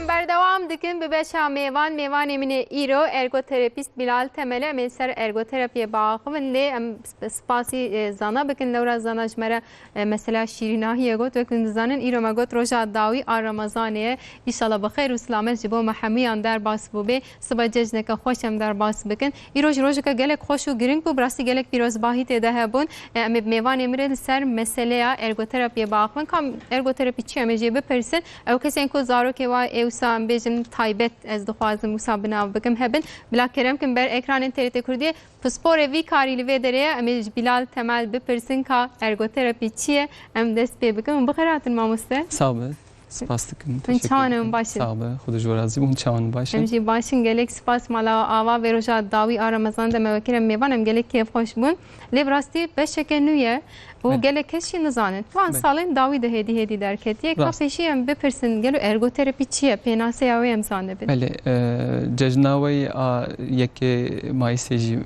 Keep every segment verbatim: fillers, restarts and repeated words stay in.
Berdewam dikin bi beşa mêvan. Mêvanê min ê îro ergoterapîst Bilal Temel e. Em ê ser ergoterapiyê biaxivin, lê em sp-, spasî, e, Zana bikin. Lewra Zana ji me re, e, mesela şîrînahiyê got. Wek hûn dizanin, îro me got roja dawî a Remezanê ye. Îşallah bi xêr û silamet ji bo me hemûyan derbas bûbe. Sibe cejneke xweş em derbas bikin. Îroj rojeke gelek xweş û girîng bû. Bi rastî gelek pîrozbahî tê de hebûn. E, em ê bi mêvanê min re li ser meseleya ergoterapiyê biaxivin. Ka ergoterapî çi ye? Em ê jê bipirsin. Ew kesên ku zarokê wa ê wisa em bêjin taybet, ez dixwazim wisa bi nav bikim, hebin, bila kerem kin ber ekranên T R T Kurdiyê. Pisporê vî karî li vê derê ye. Em ê ji Bilal Temel bipirsin ka ergoterapî çi ye? Em dest pê bikin. Hûn bi xêr hatin mamoste. Sağ be. Spas dikim. Hûn çawan in, hûn baş in? Sağ be. Xwedê ji we razî bû. Hûn çawan in, baş in? Em jî baş in. Gelek spas. Mala ava vê roja dawî a Remezan de me wekir em mêvan, em gelek kêfxweş bûn. Lê bi rastî beşeke nû ye û Belê. gelek kes jî nizanin. Van Belê. salên dawî de hêdî hêdî derketiye. Ka Rast. pêşî em bipirsin, gelo ergoterapî çi ye? Pênaseya wê em zanibin. Belê, e, cejna we yê a yekê Mayîsê jî, e,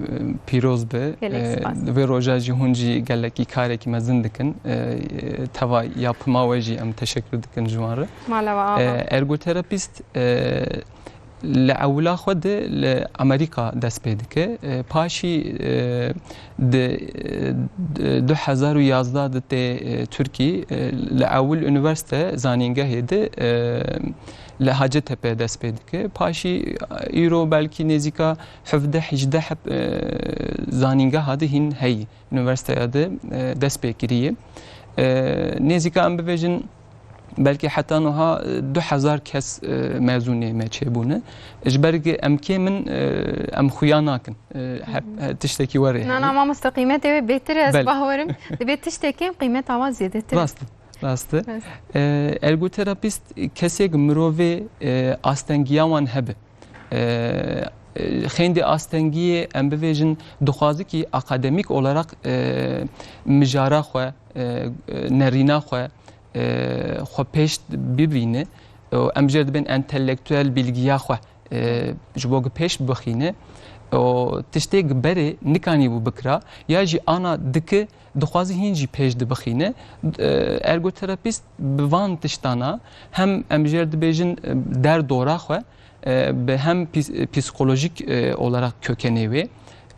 pîroz be. Gelek E, spas. Vê roja jî hûn jî gelekî karekî mezin dikin. E, teva yapima we jî em teşekkür dikin ji wan re. Mala we ava. E, ergoterapîst, e, li ewila xwe de li Amerîka dest pê dike. E, paşî, e, di, e, du hezar û yazdeh de tê, e, Tirkî, e, li ewil unîversîte zanîngehê de, e, li Hacettepe dest pê dike. Paşî, e, îro belkî nêzîka hevdeh hejdeh heb, e, zanîngeha de hîn heyî. Unîversîteya de, e, dest pê kiriye. E, nêzîka em bibêjin, belkî heta niha, e, du hezar kes, e, mezûnê me çêbûne. Ji ber ku em kêm in, e, em xuya nakin. E, hep, he, tiştekî werê Na, heye. na, mamoste, qîmetê wê bêtir e, ez Belê. bawerim. Dibê tiştekî qîmeta wan zêdetir e. Rast e, rast e. Rast. E, ergoterapîst kesê ku mirovê, e, astengiya wan hebe. E, e, xêndê astengiyê em bibêjin dixwaze ki akademîk olarak, e, mijara xwe, e, e, nerîna xwe, e, xwe pêş bibîne. Û em jê re dibên entelektuel bilgiya xwe, e, ji bo ku pêş bixîne. Û tiştê ku berê nikanîbû bikira, ya jî ana dike dixwaze hîn jî pêş dibixîne. E, ergoterapîst bi van tiştana hem em jê re dibêjin, e, derdora xwe, e, bi hem pîs-, psikolojik, e, olarak kökenê wê,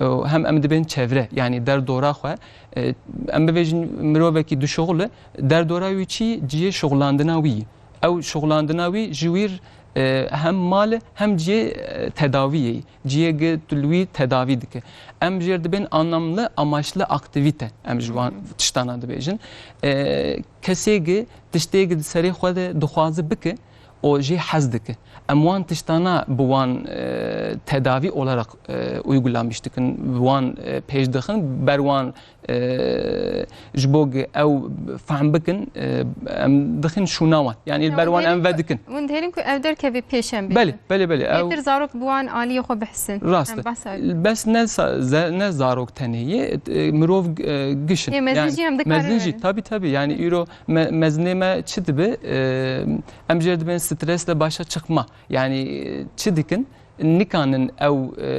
e, hem em dibên çevre, yanî derdora xwe, e, em bibêjin mirovekî dişuxul e, derdora wî çi? Cihê şuxulandina wî ye. Ew şuxulandina wî ji wî, e, hem mal e, hem cihê, e, tedawiyê ye. Cihê gi tu li wî tedawî dike. Em jê re dibên anlamlı, amaçlı aktivite, em ji wan Hı hı. tiştana dibêjin. E, kesê gi tiştê gi di serê xwe de dixwaze bike, û jê hez dike. Em wan tiştana bi wan, e, tedavî olarak, e, uygulamiş dikin, bi wan, e, pêş dixin, ber wan, e, ji bo ku ew fehm bikin, e, em dixin şûna wan. Yanî li Ya, ber wan em ve dikin. Hûn dihêlin ku ev derkevê pêş em bêjin. Belê, belê, belê. Ew Bêtir zarok bi wan aliyê xwe bihisin. Rast e. Em behsa Bes ne sa-, ze-, ne zarok tenê ye, e, mirov, e, giş in. Yê mezin Yanî jî em dikarin mezin jî, verin. Tabii, tabii. Yanî îro me-, mezinê me çi dibe? E, Em jê re dibên stres de başa çıkma. Yanî, e, çi dikin? Nikanin ew, e,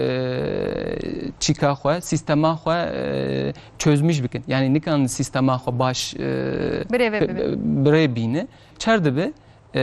çîka xwe, sîstema xwe, e, çözmüş bikin. Yanî nikanin sîstema xwe baş, e, Birêve bibe. bi-, birê bîne. Çer dibe, e,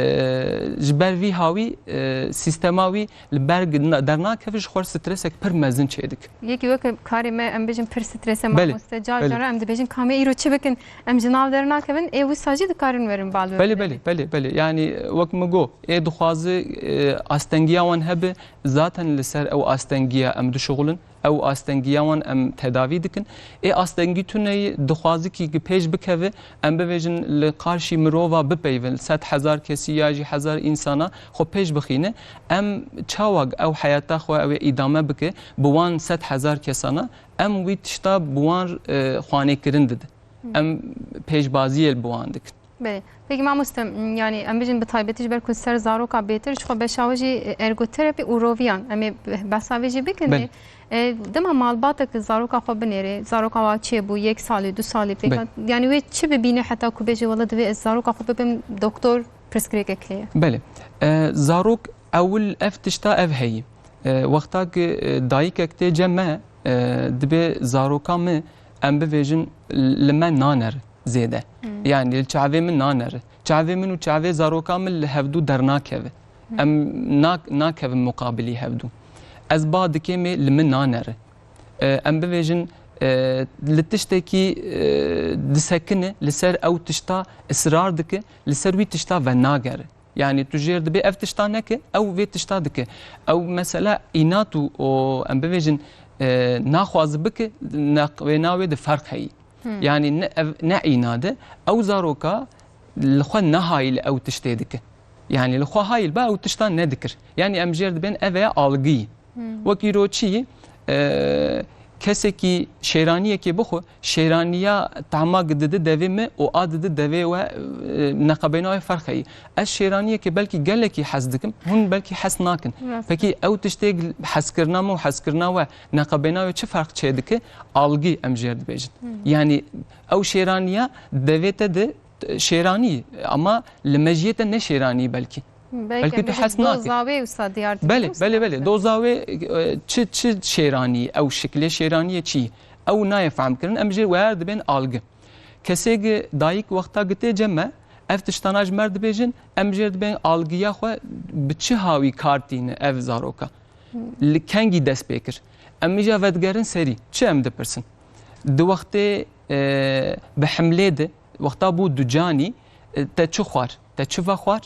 ji ber vî hawî, e, sîstema wî li ber gi-, na-, dernakeve, ji xwe re stresek pir mezin çêdik. Yekî weke karê me, em bêjin pir stres e Belê, mamoste. Car belê. cara em dibêjin, ka me îro çi bikin? Em ji nav dernakevin, ê wisa jî dikarin werin bal Belê, bidin. belê, belê, belê. Yanî wek min got, ê dixwaze, e, astengiya wan hebe, zaten li ser ew astengiya em dişuxulin. Ew astengiya wan em tedavî dikin. Ê astengî tune yî dixwaze kî gi pêş bikeve, em bibêjin li qarşî mirova bipeyvin, sed hezar kesî ya jî hezar însana xwe pêş bixîne. Em çawa ew heyata xwe ew ê îdame bike, bi wan sed hezar kesana, em wî tişta bi wan, e, xwanêkirin didin. Hı. Em pêşbaziyê li bi wan dikin. Belê. Peki mamoste, m, yani em bijin bi taybetî ji ber ku ser zaroka bêtir, ji xwe beşa wê jî, e, ergoterapî û roviyan. Em ê behsa vê jî bikin. Belê. E, dema malbatek zaroka xwe binêre, zaroka wa çêbû, yek salî, du salî pêk Belê. hat. Yani wê çi bibîne heta ku bêje, wela divê ez zaroka xwe bibim doktor, pirsgirêkek heye? Belê. E, zarok ewil ev tişta ev heyî. E, wexta ku, e, dayikek tê cem me, e, dibê zaroka min, em bivêjin, li me naner zêde. Hmm. Yani li çavê min naner. Çavê min û çavê zaroka min li hevdû dernakeve. Em nak-, nakevin muqabilî hevdû. Ez ba dikêm ê li min nanere. E, em bivêjin, e, li tiştekî, e, disekine, li ser ew tişta israr dike, li ser wî tişta venagere. Yani tu jêr dibê ev tişta neke, ew vê tişta dike. Ew mesela înat û o, em bivêjin, e, naxwazi bike, neqwêna wê de ferq heyî. Yani ne ev, ne înat e, ew zaroka li xwe nehayî li ew tiştê dike. Yani li xwe hayîl ba ew tişta nedikir. Yani em jêr dibên ev e algî. Wek îro çi, e, kesekî şêraniyekê bixwe, şêraniya tahmak didi devê me û a didi devê we, e, neqebeyna wê ferq heyî. Ez şêraniyekê belkî gelekî hes dikim, hûn belkî hes nakin. Rast. Pekî ew tiştê hezkirina me û hezkirina we neqebeyna wê çi ferq çêdike? Algî em jêr dibêjin. Yani ew şêraniya devê te de şêranî, ama li mejiyê te ne şêranî belkî. Belkî Belkî tu hez nakî. Doza wê wisa diyar dike. Belê, belê, belê. Doza wê, e, çi, çi şêranî, ew şikilê şêraniyê çi? Ew nayê fehm kirin, em jê weyar dibên algi. Kesê dayik wexta gitê cem me, ev tiştana ji mer dibêjin, em jê dibên algiya xwe bi çi hawî kar tîne ev zaroka. Li kengî dest pê kir. Em îja vedigerin serî. Çi em dipirsin? Di wextê, e, bi himlê de, wexta bû ducanî, e, te çi xwar, te çi vexwar?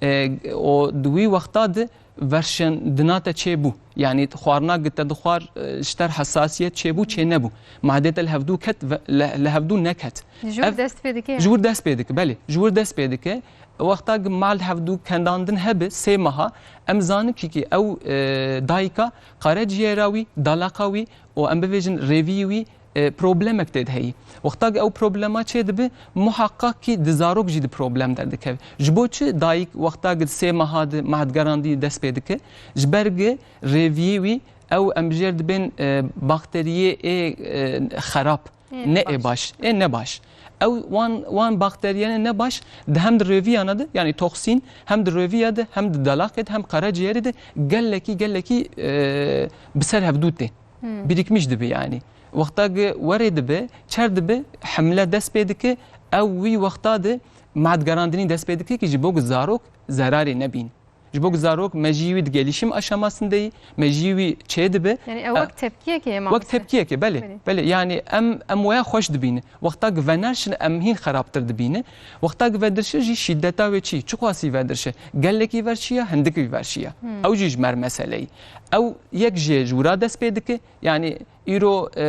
E, û di wî wexta de verşendina te çêbû. Yanî xwarina gi te dixwar, e, ji ter hesasiyet çêbû, çê nebû. Madê te li hevdû ket, ve-, li, li hevdû neket. Ji wir dest pê dike? Ji wir dest pê dike, belê. Ji wir dest pê dike. Wexta gi mal hevdû kendandin hebe, sê meha, em zanin kî, kî ew, e, dayika, qereciyera wî, dalaqa wî û em bivêjin rêviyê wî, e, problemek tê de heyî. Wexta gi ew problema çê dibe, muhaqqaq kî di zarok jî di problem derdikeve. Ji bo çi dayik wexta gi sê meha di mehdgerandî dest pê dike? Ji ber gi rêviyê wî ew em jêr dibên, e, bakteriyê ê, e, xerab. Ê ne ê baş. Ê ne baş. Ew wan, wan bakteriyene ne baş di hem di rêviyana de, yani toksîn, hem di rêviya de, hem di dalaqê de, hem qereciyerê de gelekî, gelekî, e, bi ser hevdû tê. Birikmiş dibe yani. Wexta gi werê dibe, çer dibe, hemle dest pê dike, ew wî wexta de madgerandinî dest pê dike ki ji bo gi zarok zerarê nebîn. Ji bo ku zarok mejiyê wî di gelîşim aşamasindeyî, mejiyê wî çê dibe. Yani ew wek tepkiyekê ye. Wek tepkiyekê, belê. Belê. Belê, yani em, em waya xweş dibînin. Wexta ku venerşin em hîn xerabtir dibînin. Wexta ku vedirşe jî şîdeta wê çi? Çiqasî vedirşe? Gelekî verşiya, hindikî verşiya. Ew jî ji mer meseleyî. Ew yek jê ji wira dest pê dike. Yani îro, e,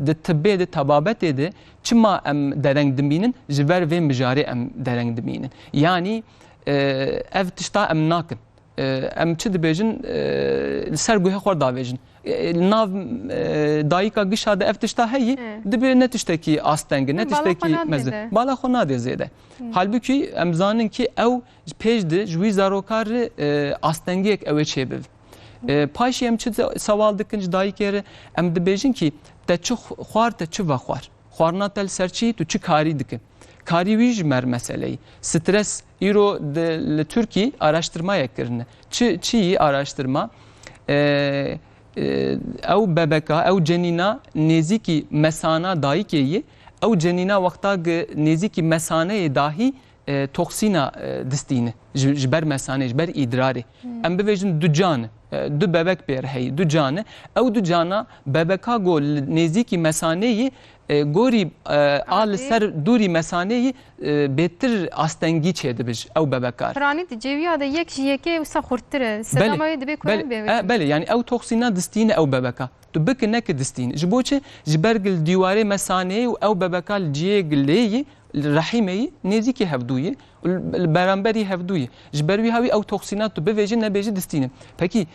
di tibbê de, tebabetê de çima em dereng dimînin? Ji ber vê mijarê em dereng dimînin. Yani, e, ev tişta em nakin. E, em çi dibêjin, e, li ser guhê xwe davêjin. E, li nav, e, dayika gişa de ev tişta heyî, dibe ne tiştekî asteng e, ne tiştekî mezin. Bala xwe nadê zêde. Halbûkî em zanin ki ew pêş de ji wî zaroka re, e, astengiyek ew ê çêbibe. E, paşê em çi sewal dikin ji dayikê re? Em dibêjin ki te çi xwar, te çi vexwar? Xwarina te li ser çi, tu çi karî dike? Karî wî ji mer meseleyî. Stres îro di, li Tirkî araştirmayek kirine. Çi, çi yî araştirma? E, e, ew bebeka, ew cenîna nêzîkî mesana dayikê yî, ew cenîna wexta gi nêzîkî mesaneyê dahî, e, toksîna, e, distîne ji, ji ber mesanê, ji ber îdrarê. Em bivêjin du can, e, du bebek pê re heyî, du can e. Ew du cana bebeka go li nêzîkî mesanê yî, e, gorî, e, a li ser dûrî mesanê yî, e, bêtir astengî çêdibe ji ew bebeka re. Piranî di cêwiya de yek ji yekê wisa xurttir e. Sedema wê dibê ku em bê. Belê, e, belê, yani ew toksîna distîne ew bebeka. Tu biki neke distîne. Ji bo çi? Ji ber gi li dîwarê mesanê û ew bebeka li cihê gi lê yî, li rehîmê yî, nêzîkî hevdû yî, li beramberî hevdû yî. Ji ber wî hawî ew toksîna tu bivêjî nebêjî distîne. Pekî,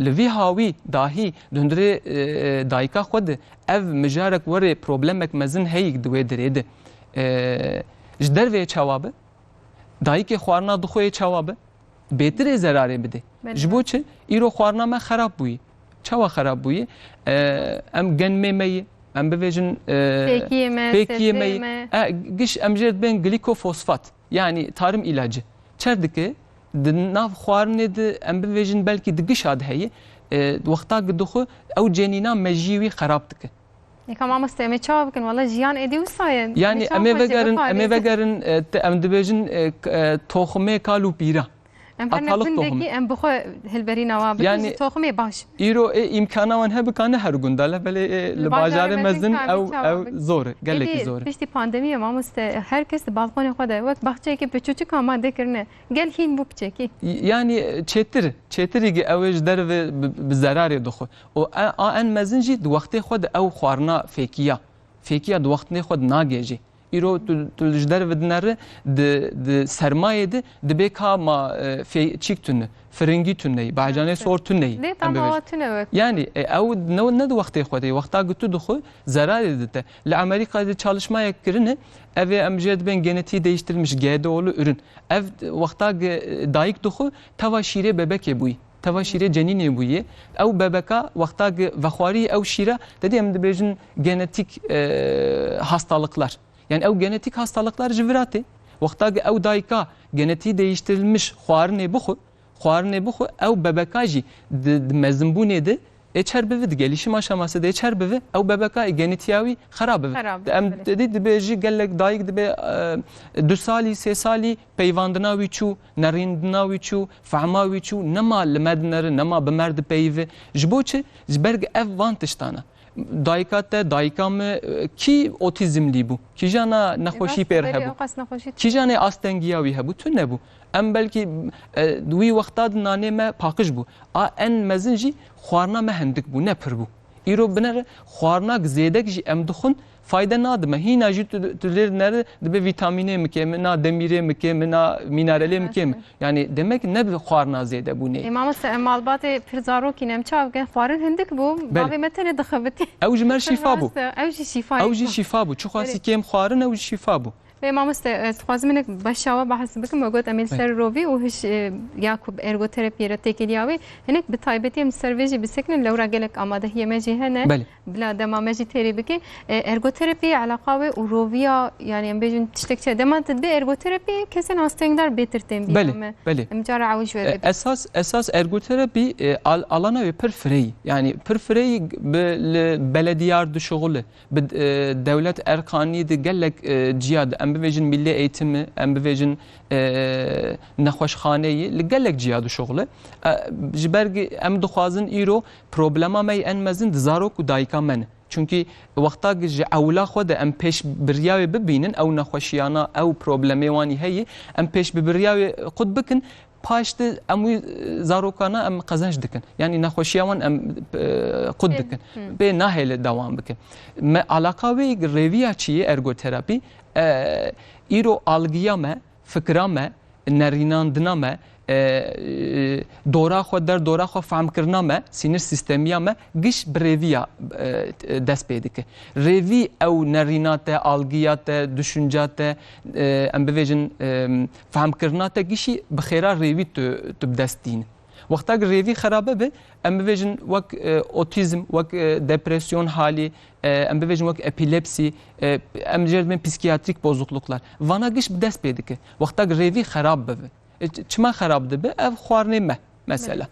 li vî hawî dahî di hundirê, e, dayika xwe de ev mijarek werê problemek mezin heyî di wê dirê de, e, ji derveyê çawa be? Dayikê xwarina dixweyê çawa be? Bêtirê zerarê bide. Belê. Ji bo çi? Îro xwarina me xerab bûyî. Çawa xerab bûyî? E, em genmê me yî, em bivêjin, e, pêkiyê me, pêkiyê me yî. E, giş em jê dibên glikofosfat, yani tarım ilacı. Çer dike, di nav xwarinê de em bivêjin belkî di gişa de heye, e, wexta gi dixwe ew cenîna mejiyê wî xerab dike. Eka mamoste, em ê çawa bikin? Wala jiyan êdî wisa ye. Yani em ê vegerin, em ê vegerin, e, te-, em dibêjin, e, k-, e, toximê kal û pîra. Em her ne Atalık gundekî tohumu. Em bi xwe hilberîna wan bikin Yani ji toxumê baş. Îro ê îmkana wan hebe ka ne her gunda, le belê ê li Li bajarê bajarê mezin mezin ka ew, çawa ew bikin? Zor e, gelekî Êdî zor e. Piştî pandemiyê mamoste her kes di balkonê xwe de wek baxçeyekê piçûçik amade kirine. Gel hîn bû piçekî. Y-, yani çêtir, çêtirî ki ew ê ji derve bi, bi zerarê dixwe. Û e, a en mezin jî di wextê xwe de ew xwarina fêkiya, fêkiya di wextê xwe de nagê jî. Îro tu, tu ji derve dineri di, di sermayê de dibê ka ma, e, fê-, çîk tune, firingî tune, bacanê sor tune. Lê Em bibêjin. Tamawa tune wek. Yani, e, ew ne, ne di wextê xwe de, wexta ku tu dixwe, zerarê dite. Li Amerîka de çalışmayek kirine, ev ê em jê dibên genetiği değiştirilmiş, G D O'lu ürün. Ev wexta ge-, dayik dixwe, teva şîrê bebekê bûyî. Teva şîrê cenînê bûyî. Ew bebeka wexta ge vexwarî ew şîra, te dî em dibêjin genetik, e, hastalıklar. Yani ew genetik hastalıklar ji vira tê. Wexta ge ew dayika genetiği değiştirilmiş xwarinê bixwe, xwarinê bixwe, ew bebeka jî di, di mezinbûnê de ê çer bivi, di gelişim aşaması de ê çer bivi, ew bebeka ê genetiya wî xera bivi. Xera bivi, Em belê. Te dî dibêjî gelek dayik dibe, e, du salî, sê salî peyvandina wî çû, nerîndina wî çû, fehma wî çû, nema li me dineri, nema bi me dipeyivi. Ji bo çi? Ji ber ev van tiştana. Dayika te, dayika me, e, kî otîzmlî bû? Kîjana nexweşî pêr hebû? Kîjanê astengiya wî hebû? Tu nebû. Em belkî, e, di wî wexta di nanê me paqij bû. A en mezin jî xwarina me hindik bû, ne pir bû. Îro binere xwarinak zêdek jî em dixwin, fayde nadime. Hîna jî tu, tu lêr nere dibe vîtamînê mikê min, na demîrê mikê min, na mînarelê mikê min. Rast e. Yani demek ne bi xwarina zêde bûnê. Ê, mamoste, em malbatê pir zarokî ne, em çawa bikin? Xwarin hindik bû, Belê. Bavê me tenê dixebitî. Ew ji me şîfa bû. Rast e, ew jî şîfa ye. Ew jî şîfa bû. Çiqasî Belê. Kêm xwarin, ew jî şîfa bû. Ê, mamoste, ez dixwazim hinek behsa we behs bikim, we got em ê li Belê. Ser rovî û hiş, e, ya ku ergoterapiyê re têkiliya wê, hinek bi taybetî em li ser vê jî bisekinin, lewra gelek amadehiyê me jî hene. Belê. Bila dema me jî têrî bike. E, ergoterapî, eleqa wê û roviya, yani em bêjin tiştek çi? Dema tu dibê ergoterapî, kesên astengdar bêtir tên bîra Belê, me. Belê. Em cara ew ji we E, bibin. Esas, esas ergoterapî, e, al-, alana wê pir fireyî. Yani pir fireyî bi, li belediyar dişuxule. Bi, e, dewlet erkanî di gelek, e, ciya de. Em bivêjin milli eğitimi, em bivêjin, e, nexweşxaneyî, li gelek ciya dişuxule. E, ji ber gi-, em dixwazin îro problema me yê en mezin di zarok û dayika me ne. Çunkî wexta gi ji ewla xwe de em pêşbiriya wê bibînin, ew nexweşiyana, ew problemê wanî heye, em pêşbibiriya wê qut bikin, paş de em wî, e, zarokana em qezenc dikin. Yanî nexweşiya wan em, e, qut Ê, dikin. Hı. Bê nahêle dewam bikin. Me alaqa wê rêviya çi ye ergoterapî? E, îro algiya me, fikira me, nerînandina me, e, e, dora xwe, derdora xwe, fehmkirina me, sînir sîstemiya me, giş bi rêviya, e, dest pê dike. Rêvî ew nerîna te, algiya te, düşünca te, e, em bivêjin, e, fehmkirina te gişî bi xêra rêvî tu, tu bi dest tîne. Wexta ki rêvî xerabe be, em bivêjin wek, e, otîzm, wek, e, depresyon halî, e, em bivêjin wek epilepsî, e, em jê dibên psîkiyatrîk bozukluklar. Vana giş bi dest pê dike. Wexta ki rêvî xerab bibe. E, ç-, çima xerab dibe? Ev xwarinê me, mesela.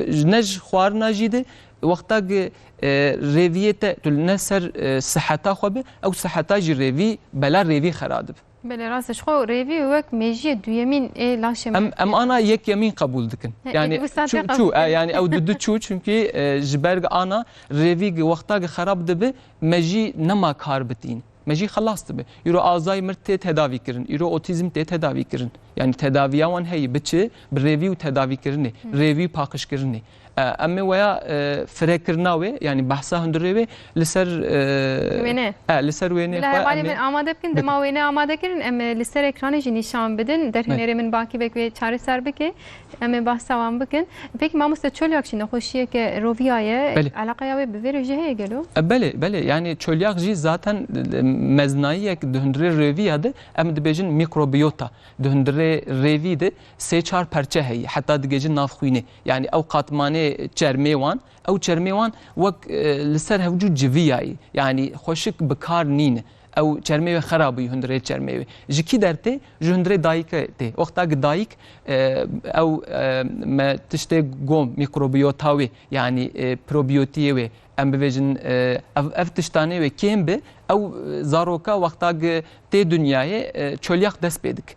Ji ne ji xwarina jî de, wexta ki, e, rêviyê te, tu ne ser, e, siheta xwe be, ew siheta jî rêvî, bela rêvî xera dibe. Belê, rast e. Ji xwe rêvî wek mêjiyê duyemîn ê laşê me. Em, em ana yekemîn qebûl dikin. He, Yani ê, wisa çû, te çû, qebûl e, dikin. Yani ew di, di çû, çünkü, e, ji ber ana rêvî gi wexta gi xerab dibe, me jî nema kar bitîn. Me jî xelas dibe. Îro Alzheimer tê tedavî kirin, îro otîzm tê tedavî kirin. Yani tedaviya wan heye, bi çi? Bi rêvî û tedavîkirinê, Hı. rêvî û paqijkirinê. E, em ê weya, e, firekirina wê, yani behsa hundirê wê li ser, e, Wêne. e, li ser wênê Bila xwe hevalê em ê min amade bikin, bikin. Dema wêne amade kirin, em, e, li ser ekranê jî nîşan bidin. Derhênerê Belê. Min bakî bek wê çareser bike. Em ê behsa wan bikin. Peki mamoste, çolyak jî nexweşiyeke roviya ye. Belê. Eleqeya wê bi vê re jî heye gelo? E, belê, belê. Yani çolyak jî zaten, e, meznayiyek di hundirê rêviya de, em dibêjin mikrobiyota. Di hundirê rêvî de sê çar perçe heye, heta digihîje nav xwînê. Yani ew qatmanê çermê wan, ew çermê wan wek, e, li ser hevcû civiyayî. Yani xweşik bi kar nîne. Ew çermê wê xera bûyî hundirê çermê wê. Ji kî dertê? Ji hundirê dayikê tê. Wexta ki dayik, e, ew, e, me tiştê got mikrobiyota wê, yani, e, probiyotiyê wê, em bivêjin, e, ev, ev tiştanê wê kêm bi, ew, e, zaroka wexta ki tê dinyayê, e, çolyak dest pê dike.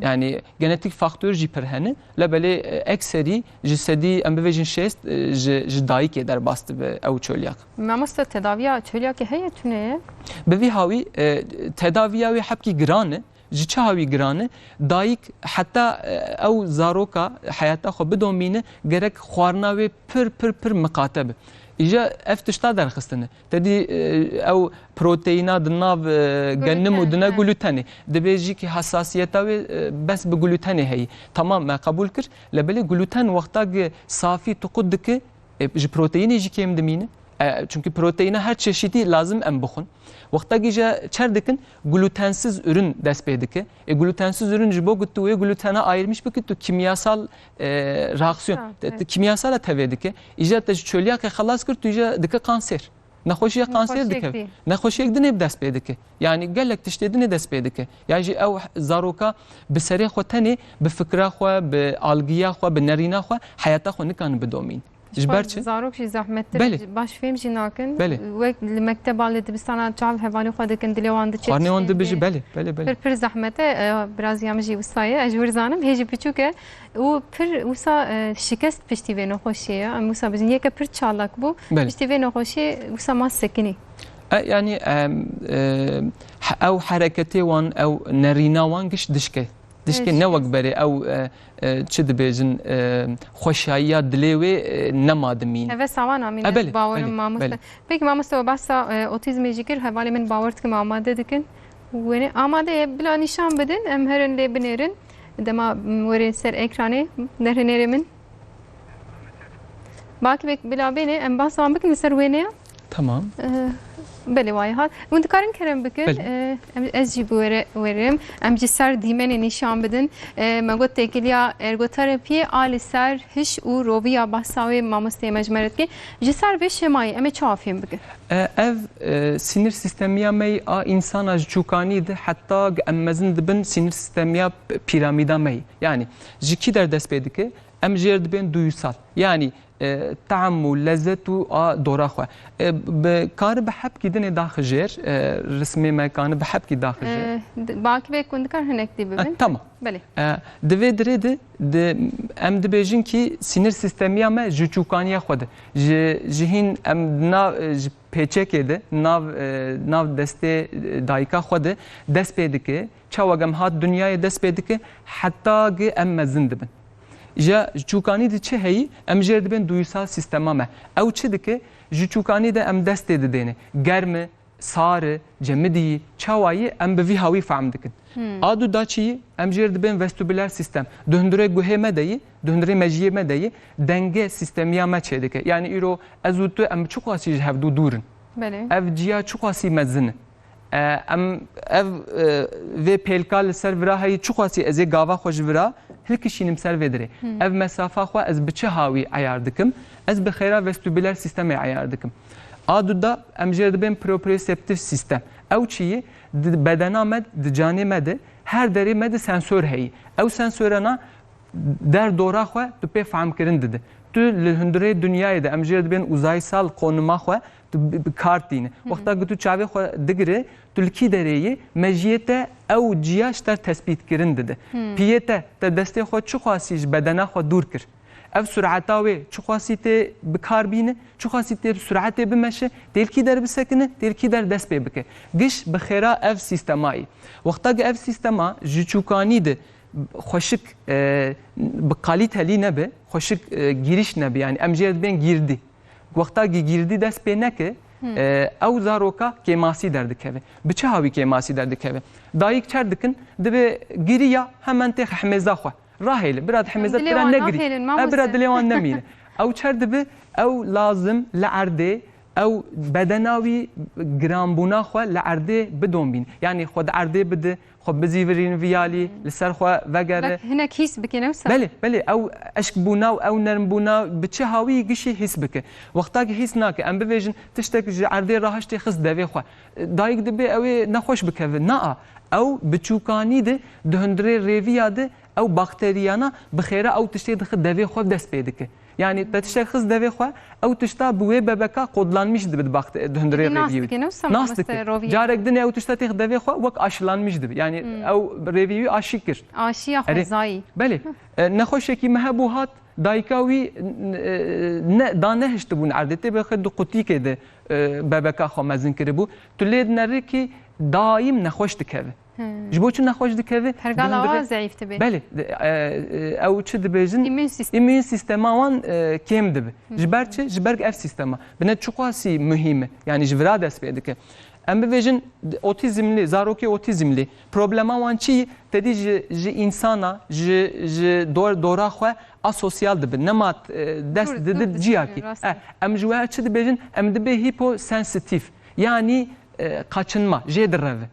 Yani genetik faktor jî pir hene, lê belê, e, ekserî ji sedî, em bivêjin şêst, e, ji, ji dayikê derbas dibe ew çolyak. Mamoste, tedaviya çolyakê heye, tune ye? Bi vî hawî, e, tedaviya wê hepkî giran e. Ji çi hawî giran e? Dayik heta, e, ew zaroka heyata xwe bidomîne, gerek xwarina wê pir, pir, pir miqate be. Îja ev tişta derxistine. Te dî, e, ew proteîna di nav, e, genim û dine, he, glutenê. Dibê jî ki hesasiyeta wê, e, bes bi glutenê heyî. Tamam, me qebûl kir. Lê belê gluten wexta ki safî tu qut dike, e, ji proteînê jî kêm dimîne. E, çünkü proteîna her çeşitî lazim em bixwin. Wexta ki ji çer dikin, glutensiz ürün dest pê dike. E, glutensiz ürün ji bo ku tu wê glutena ayırmış bikî, tu kimyasal, e, reaksiyon, ha, te, te, evet, kimyasala tevê dike. Îja te ji çölyakê xelas kir, tu îja dike kanser. Nexweşiya kanser dike. Nexweşiyek din ê bi dest pê dike. Yani gelek tiştê din ê dest pê dike. Ya jî ew zaroka bi serê xwe tenê, bi fikra xwe, bi algiya xwe, bi nerîna xwe, heyata xwe nikanin bidomîn. Ji ber çi? Zarok jî zehmettir, belê, baş fêm jî nakin. Belê. Wek li mekteba, li dibistana çav hevalê xwe dikin, dilê wan diçe. Xwarinê wan dibijî, belê, belê, belê. Pir, pir zehmet e, e, birazîya min jî wisa ye. Ez ji wir zanim, hê jî piçûk e. Û pir wisa, e, şikest piştî vê nexweşiyê ye. Em wisa bijin, yeke pir çalak bû. Belê. Piştî vê nexweşiyê wisa ma sekinî. E, yani, em, e, he-, ew hereketê wan, ew nerîna wan giş dişke. Dişke, ne wek berê ew, e, e, çi dibêjin, e, xweşayiya dilê wê, e, nema dimîn. Hevesa wan amîne, e, belê, bawerim, belê, mamoste. Belê. Peki mamoste, we behsa, e, otîzmê jî kir, hevalê min bawer dikim amade dikin. Wêne amade ye, bila nîşan bidin, em herin lê binêrin. Dema, m, werê ser ekranê, derhinêrê min. Bakî bek bila bêne, em behsa wan bikin li ser wêneya. Tamam. Eh, belê, wayê hat. Hûn dikarin kerem bikin. Belê. Eh, em, ez jî bi were werim. Em ji ser dîmenê nîşan bidin. Eh, me got têkiliya ergoterapiyê a li ser hiş û roviya behsa wê mamosteyê me ji me re dike. Ji ser vê şemayê em ê çawa fêm bikin? Eh, ev, eh, sinir sistemiya me yî a însana ji çûkanî de heta em mezin dibin sinir sistemiya p-, pîramîda me yî. Yani ji kî der dest pê dike? Em jêr dibên duyusal. Yani, e, tam û lezet û a dora xwe. E, bi, kari bi hepkî dinê daxijêr, e, rismê me kani bi hepkî daxijêr. E, d-, bakî bê kun dikar hinek dî bibin. E, tamam. Belê. E, di vê dirê de, di, em dibêjin ki sinir sistemiya me ji çûkaniya xwe de. Ji, ji hîn em na, e, ji pêçekê de, nav, e, nav destê, e, dayika xwe de dest pê dike. Çawa em hat dinyayê dest pê dike, heta gi em mezin dibin. Ja çûkanî di çi heyî, em jêr dibên duyusal sîstema me. Ew çi dike? Ji çûkanî de em destê didêne. Germ e, sar e, cemidî yî, çawa yî, em bi vî hawî fehm dikin. Hmm. A du da çi yî, em jêr dibên vestibüler sîstem. Di hundirê guhê me de yî, di hundirê mejiyê me de yî, denge sîstemiya me çêdike. Yani îro ez û tu em çiqasî ji hevdû dûr in. Belê. Ev ciya çiqasî mezin e. E, em ev, e, vê pêlka li ser vira heyî çiqasî ez ê gava xwe ji vira hilkişînim ser vê dirê. Hmm. Ev mesafa xwe ez bi çi hawî eyar dikim? Ez bi xêra vestibüler sîstemê eyar dikim. A du da em jê re dibên proprioceptif sîstem. Ew çi ye? Di bedena me, di canê me de her derê me de sensor heyî. Ew sensorana der dora xwe tu pê fehmkirin dide. Tu li hundirê dinyayê de, em jê re dibên uzaysal konuma xwe, tu bi, bi kar tîne. Hı hı. Wexta ku tu çavê xwe digire, tu li kî derê yî, mejiyê te ew ciya ji te tespîtkirin dide. Hı. Piyê te, te destê xwe çiqasî ji bedena xwe dûr kir. Ev sureta wê çiqasî tê bi kar bîne, çiqasî tê bi suretê bimeşe, tê li kî der bisekine, tê li kî der dest pê bike. Giş bi xêra ev sîstema yî. Wexta ku ev sîstema ji çûkanî de xweşik, e, bi kalîtelî nebe, xweşik, e, giriş nebe, yani em jê re dibên girdî. Wexta gî-, girdî dest pê neke, Hmm. e, ew zaroka kêmasî derdikeve. Bi çi hawî kêmasî derdikeve? Dayik çer dikin, dibe giriya hemen tê hemêza xwe. Rahêle, bira di hemêza dilê bira wan negirî. Nahêlin, e, bira mamoste. Dilê wan nemîne. Ew çer dibe, ew lazim li erdê, ew bedena wî giranbûna xwe li erdê bidomîn. Yani xwe di erdê bide, xwe bizîvirîn viyalî, li ser xwe vegere. Wek hinek hîs bike, ne wisa? Belê, belê, ew eşkbûna û ew nermbûna bi çi hawî gişî hîs bike. Wexta ki hîs nake, em bivêjin tiştek ji erdê rahiştê xist devê xwe. Dayik dibê ew ê nexweş bikeve. Naa, ew bi çûkanî de di hundirê rêviya de ew bakteriyana bi xêra ew tiştê dixi devê xwe dest pê dike. Yani te tiştek xist devê xwe, ew tişta bi wê bebeka kodlanmiş dibe di baxte, di hundirê Êdî nas rêvî wî. Dike, ne wisa Nas mamoste dike. Rovî? Carek dinê ew tişta têx devê xwe wek aşilanmiş dibe. Yani ew rêvî wî aşî kir. Aşiya Erê. Xwezayî. Belê. E, nexweşekî me hebû hat, dayika wî, e, ne, da nehiştibûn erdê, tê bixê di qutîkê de, e, bebeka xwe mezin kiribû. Tu lê dinerî kî daîm nexweş dikeve. Hmm. Ji bo çi nexweş dikeve? Pergala Di hundirê wa zeyîf dibe. Belê, de, e, e, ew çi dibêjin? Îmmûn sîstem. Îmmûn sîstema wan, e, kêm dibe. Ji ber çi? Ji ber ev sîstema. Bine çiqasî muhîm e. Yani ji vira dest pê dike. Em bibêjin, otîzmlî, zarokê otîzmlî. Problema wan çi? Tedî ji, ji însana, ji, ji dor, dora xwe asosyal dibin. Nema, e, dest Dûr, didi dûr ciyakî. Dibin, rast e. Eh, em ji we çi dibêjin? Em dibê hiposensitif. Yani, e, kaçınma, jê direve.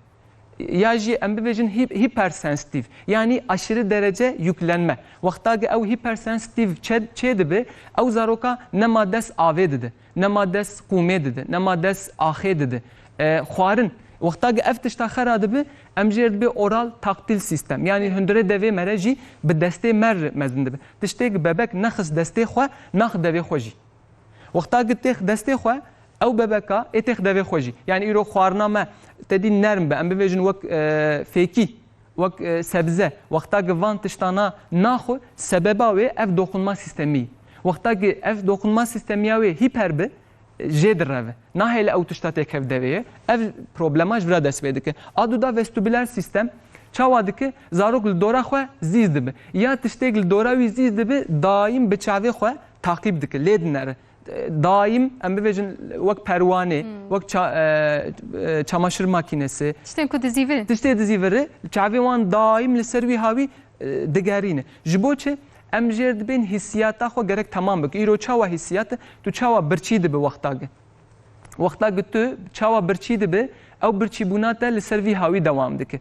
Ya jî em bibêjin hîp-, hipersensitîf, yanî aşırı derece yüklenme. Wexta ki ew hipersensitîf çe-, çê dibe, ew zaroka nema dest avê dide, nema dest qûmê dide, nema dest axê dide. E, xwarin, wexta ki ev tişta xera dibe, em jê re dibê oral taktil sistem. Yanî hundirê devê me re jî bi destê me re mezin dibe. Tiştê ki bebek nexist destê xwe, nax devê xwe jî. Wexta ki têx destê xwe, ew bebeka ê têx devê xwe jî. Yani îro xwarina me tedî nerm be, em bibêjin wek, e, fêkî, wek, e, sebze. Wexta ki van tiştana naxwe, sebeba wê ev doxunma sistemî. Wexta ki ev doxunma sistemiya wê hîper be, jê direve. Nahêle ew tişta têkev devê ye. Ev problema ji vira dest pê dike. A du da vestibüler sistem çawa dike? Zarok li dora xwe zîz dibe. Ya tiştêk li dora wî zîz dibe, daîm bi çavê xwe taqîb dike, lê dinere. Daîm, em bibêjin, wek perwanê, Hmm. wek ça-, e, e, çamaşır makinesi. Tiştên ku dizîvirin. Tiştê dizîviri, çavê wan daîm li ser wî hawî, e, digerîne. Ji bo çi? Em jê re dibên hissiyata xwe gerek temam bike. Îro çawa hissiyat e? Tu çawa birçî dibe wexta ki? Wexta ki tu çawa birçî dibe, ew birçîbûna te li ser vî hawî dewam dike.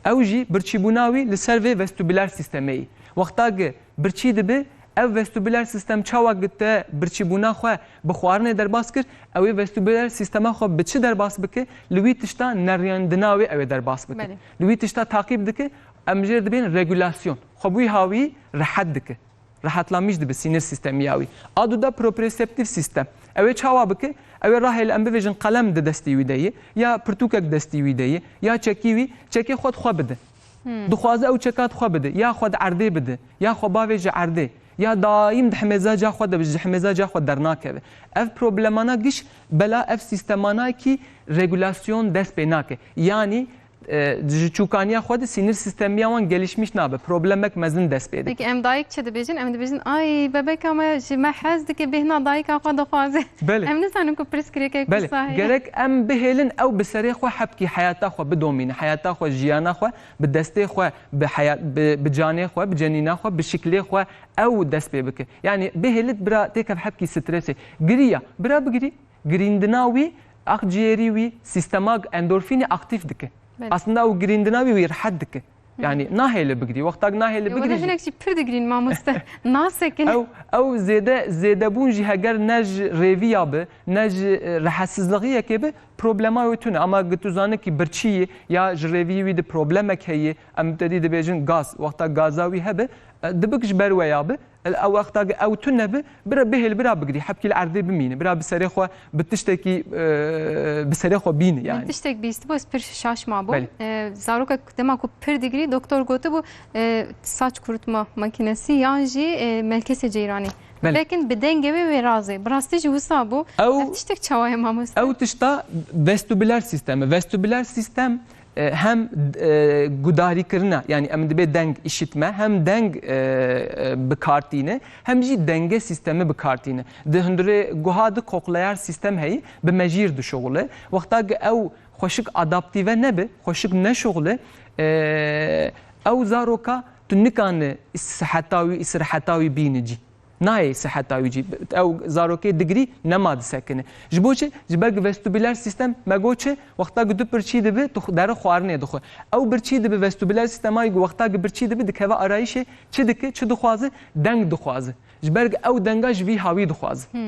Ew jî birçîbûna wî li ser vê vestibüler sistemê yî. Wexta ki birçî dibe, ev vestibüler sistem çawa ki te birçîbûna xwe bi xwarinê derbas kir, ew ê vestibüler sistema xwe bi çi derbas bike? Li wî tişta neriyandina wê ew ê derbas bike. Belê. Li wî tişta taqîb dike, em jê re dibên regulasyon. Xwe bi wî hawî rehet dike. Rehetlamîş dibe sînir sistemiya wî. A du da proprioceptif sistem. Ew ê çawa bike? Ew ê rahêle em bibêjin qelem di destî wî de ye, ya pirtûkek destî wî de ye, ya çekî wî, çekê xwe di xwe bide. Hmm. Dixwaze ew çeka di xwe bide, ya xwe di erdê bide, ya xwe bavêje erdê, ya daîm di himêza ca xwe de be, ji himêza ca xwe dernakeve. Ev problemana giş bela ev sîstemana kî regulasyon dest pê nake. Yanî, e, ji çûkaniya xwe de sînir sîstemiya wan gelişmiş nabe. Problemek mezin dest pê dike. Peki em dayik çi dibêjin? Em dibêjin, "Ay, bebeka me ji me hez dike, bêhna dayika xwe dixwaze." Belê. Em nizanin ku pirsgirêkek Belê. wisa heye. Gerek em bihêlin ew bi serê xwe hebkî heyata xwe bidomîne, heyata xwe, jiyana xwe, bi destê xwe, bi heyat, bi, bi canê xwe, bi cenîna xwe, bi şiklê xwe ew dest pê bike. Yanî bihêlit bira têkev hebkî stresê. Giriya, bira bigirî, girîndina wî, akciyêrî wî, sîstema endorfînê aktîf dike. Belê. Aslında ew girîndina wî, wî rehet dike. Hı. Yani nahêle bigirî. Wextak nahêle E, bigirî wele jî. hinek jî pir digirîn mamoste. Nasekin. Ew, ew zêde, zêdebûn jî heger ne ji rêviya bi, ne ji, e, rehetsizlixiyekê bi, problema wê tune. Ama gi tu zane ki birçî yî ya ji rêviyê wî de problemek heye, em tedî dibêjin gaz. Wexta gaza wî hebe, e, dibik ji ber we ya bi, Ew wexta ki ew tune bi, bira bihêl, bira bigirî, hebkî li erdê bimîne, bira bi serê xwe, bi tiştekî, e, bi serê xwe bîne Min yani. tiştek bîstibû, ez pir şaş mabûm. Belê. E, zarokek dema ku pir digirî, doktor gotibû, e, saç kurutma makinesi yan jî, e, melkesê ceyranê. Belê. Lekin bi dengê wê wê razê. Bi rastî jî wisa bû. Ew, Ev tiştek çawa ye mamoste? Ew tişta vestibüler sistem e. Vestibüler sistem e, hem, e, gudarîkirina, yani em dibê deng, işitme, hem deng, e, e, bi kar tîne, hem jî denge sîstemi bi kar tîne. Di hundirê guha di koklayer sîstem heyî, bi mejîr dişuxule. Wexta ki ew xweşik adaptîve nebe, xweşik neşuxule, e, ew zaroka tu nikane siheta wî, îsriheta wî bîne cî. Nayê siheta wî cî. Ew zarokê digirî nema disekine. Ji bo çi? Ji ber ki vestibüler sîstem me got çi? Wexta ki du birçî dibi, tu xu-, deri xwarinê dixwe. Ew birçî dibi vestibüler sîstema wî, wexta ki birçî dibi, dikeve arayîşê, çi dike, çi dixwaze? Deng dixwaze. Ji ber ki ew denga ji vî hawî dixwaze. Hmm,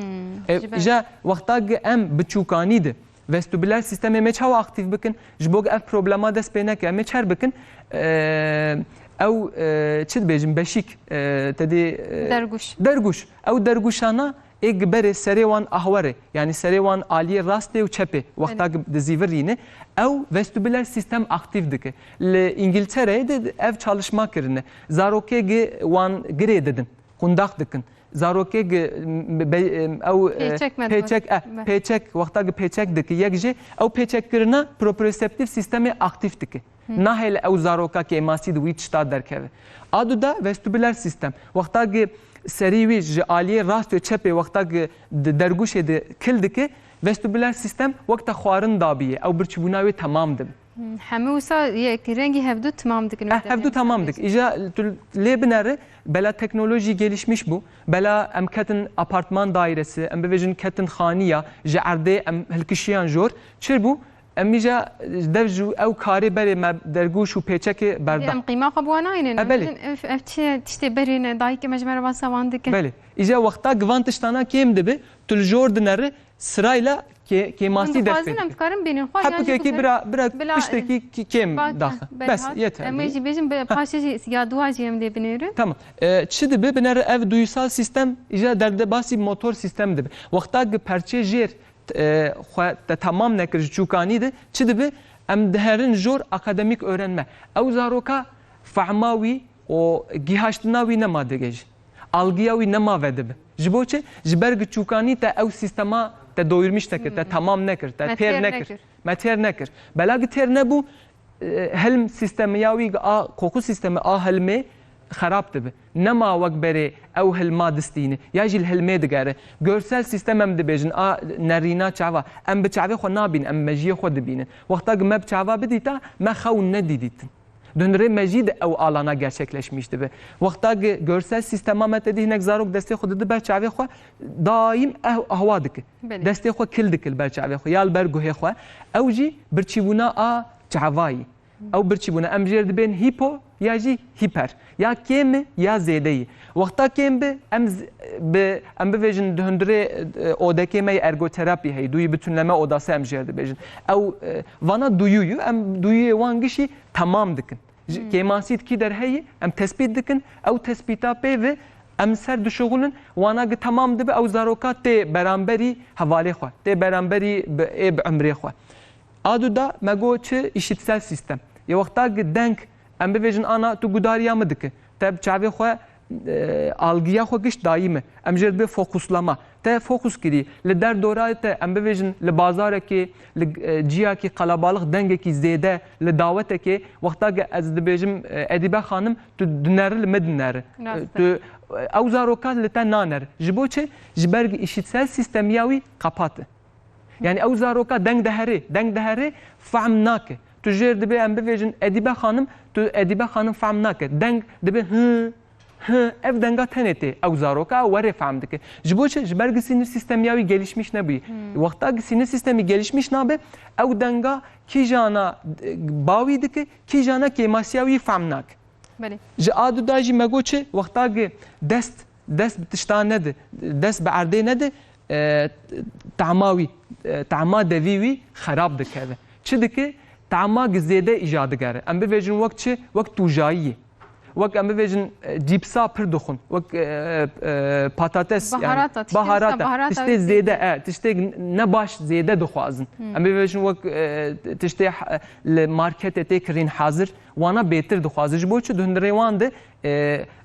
E, ji ber. Îja wexta ki em bi çûkanî de vestibüler sîstemê me çawa aktîf bikin? Ji bo ev problema dest pê neke, em ê çer bikin? Eee, Ew, e, çi dibêjin, beşîk, e, te dê, e, Dergûş. Dergûş. Ew dergûşana ê gi berê serê wan ahwerê, yanî serê wan aliyê rastê û çepê, wexta Belê. gi dizîvirîne, ew vestibüler sistem aktîf dike. Li Îngiltereyê de ev çalışma kirine. Zarokê gi wan girê didin, qundax dikin. Zarokê gi, m, be, em, ew, e, Pêçek me pêçek, dibin. e, Be. pêçek, wexta gi pêçek dike, yek jê, ew pêçekkirina proprioceptif sistemê aktîf dike. Hı. Nahêle ew zaroka kêmasî di wî tişta derkeve. A du da vestibüler sistem. Wexta gi serî wî ji aliyê rast û çepê wexta gi di dergûşê de kil dike, vestibüler sistem wek te xwarin dabiye, ew birçîbûna wê temam dibe. Hmm, hemû wisa yek rengî hevdu temam dikin. Eh, hevdu temam dik. Îja tu lê binere, bela teknolojî gelişmiş bû, bela em ketin apartman dairesi, em bivêjin ketin xaniya, ji erdê em hilkişiyan jor. Çir bû? Em îja dev ji ew karê berê me dergûş û pêçekê berda. Em qîma xwe bi wan nayînin. E, belê. Em bêjin, ev, ev çi ye? Tiştê berê ne, dayikê me ji me re wasa wan dike. Belê. Îja wexta gi van tiştana kêm dibe, tu li jor dinere, sirayla kê-, kêmasî dest pê dike. Em dixwazin, em dikarin bînin xwe, Hep yan jî kekî bixwe-, bira, bira bila, piştekî ki-, kêm ba-, daxe. Belê Bes, hat. yeter. Em ê jî bêjin, bi-, paşê jî ya duwa jî em lê binêrin. Tamam. E, çi dibe, binere ev duysal sistem, îja derdebasî motor sistem dibe. Wexta gi perçê jêr, e, xwe te tamam nekir ji çûkanî de, çi dibe? Em diherin jor akademîk öğrenme. Ew zaroka fehma wî û gihaştina wî nema digê jî. Algiya wî nema vedibe. Ji bo çi? Ji ber gi çûkanî te ew sîstema te doyurmiş nekir, te tamam nekir, te Me têr têr nekir. nekir. Me têr nekir. Bela gi têr nebû, e, hilm sîstemiya wî, a qoxu sîstemi a hilmê xerab dibe. Nema wek berê ew hilma distîne. Ya jî li hilmê digere. Görsel sistem em dibêjin, a nerîna çava. Em bi çavê xwe nabîn, em mejiyê xwe dibînin. Wexta gi me bi çava bidîta, me xew nedîdîtin. Di hundirê me jî di ew alana gerçekleşmiş dibe. Wexta gi görsel sîstema me te dî hinek zarok destê xwe didi ber çavê xwe, daîm eh-, ahwa dike. Belê. Destê xwe kil dike li ber çavê xwe, ya li ber guhê xwe. Ew jî birçîbûna a çavayî. Ew birçîbûna em jêr dibên hîpo ya jî hîper. Ya kêm e ya zêde ye. Wexta kêm be, em z-, bi, em bivêjin di hundirê, e, odekê me yê ergoterapî heye, duyu bütünleme odası em jêr dibêjin. Ew, e, vana duyu ye, em duyuyê wan gişî temam dikin. Ji, Hmm. kêmasî di kî der heye, em tespît dikin, ew tespîta pê ve em ser dişuxulin, wana gi temam dibe, ew zaroka tê beramberî hevalê xwe, tê beramberî bi, ê bi emrê xwe. A du da me got çi? Îşitsel sîstem. Yê wexta gi deng, em bivêjin ana tu gudariya min dike. Te bi çavê xwe, e, algiya xwe giş dayî me. Em jê re dibê fokuslama. Te fokus kirî. Li derdora te, em bivêjin li bazarekê, li, e, ciyakî qelebalix dengekî zêde, li dawetekê, wexta gi ez dibêjim, e, Edîbe xanim, tu dineri li min dineri. Rast E, e. tu, e, ew zaroka li te naner. Ji bo çi? Ji ber gi îşitsel sîstemiya wî qepat e. Yani ew zaroka deng diherê, deng diherê, fehm nake. Tu jêr dibê em bivêjin Edîbe xanim, tu Edîbe xanim fehm nake. Deng dibe hı, hı, ev denga tenê tê. Ew zaroka werê fehm dike. Ji bo çi? Ji ber gi sinir sistemiya wî gelişmiş nebûyî. Hmm. Wexta gi sinir sistemî gelişmiş nabe, ew denga kîjana, e, bawî dike, kîjana kêmasiya wî fehm nake. Belê. Ji a du da jî me got çi? Wexta gi dest, dest bi tişta nedi, dest bi erdê nedi, e, tahma wî, e, tahma devî wî xerab dikeve. Çi dike? Tahma gi zêde îja digere. Em bivêjin wek çi? Wek tûjayiyê. Wek em bivêjin, e, cîpsa pir dixwin. Wek, e, e, patates, yani Baharata, tiştê baharata, wisa baharata tiştê wê zêde, zêde. e, tiştê ne baş zêde dixwazin. Hmm. Em bivêjin wek, e, tiştê ha-, li marketê tê kirîn hazir. Wana bêtir dixwaze. Ji bo çi? Di hundirê wan de, e,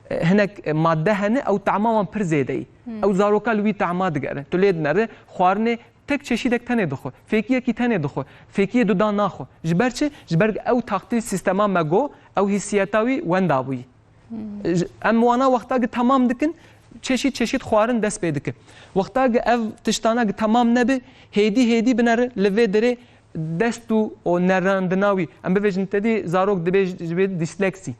e, hinek, e, madde hene, ew tahma wan pir zêde ye. Hmm. Ew zaroka li wî tahma digere. Tu lê dinere, xwarinê tek çeşîdek tenê dixwe, fêkiyekî tenê dixwe, fêkiyê duda naxwe. Ji ber çi? Ji ber ew taktîl sîstema me got, ew hîsiyeta wî wenda bûyî. Hmm. Ji, em wana wexta gi temam dikin, çeşît çeşît xwarin dest pê dike. Wexta gi ev tiştana gi temam nebe, hêdî hêdî binere li vê derê dest û, û nerandina wî. Em bivêjin te dî zarok dibê ji, ji bê disleksî,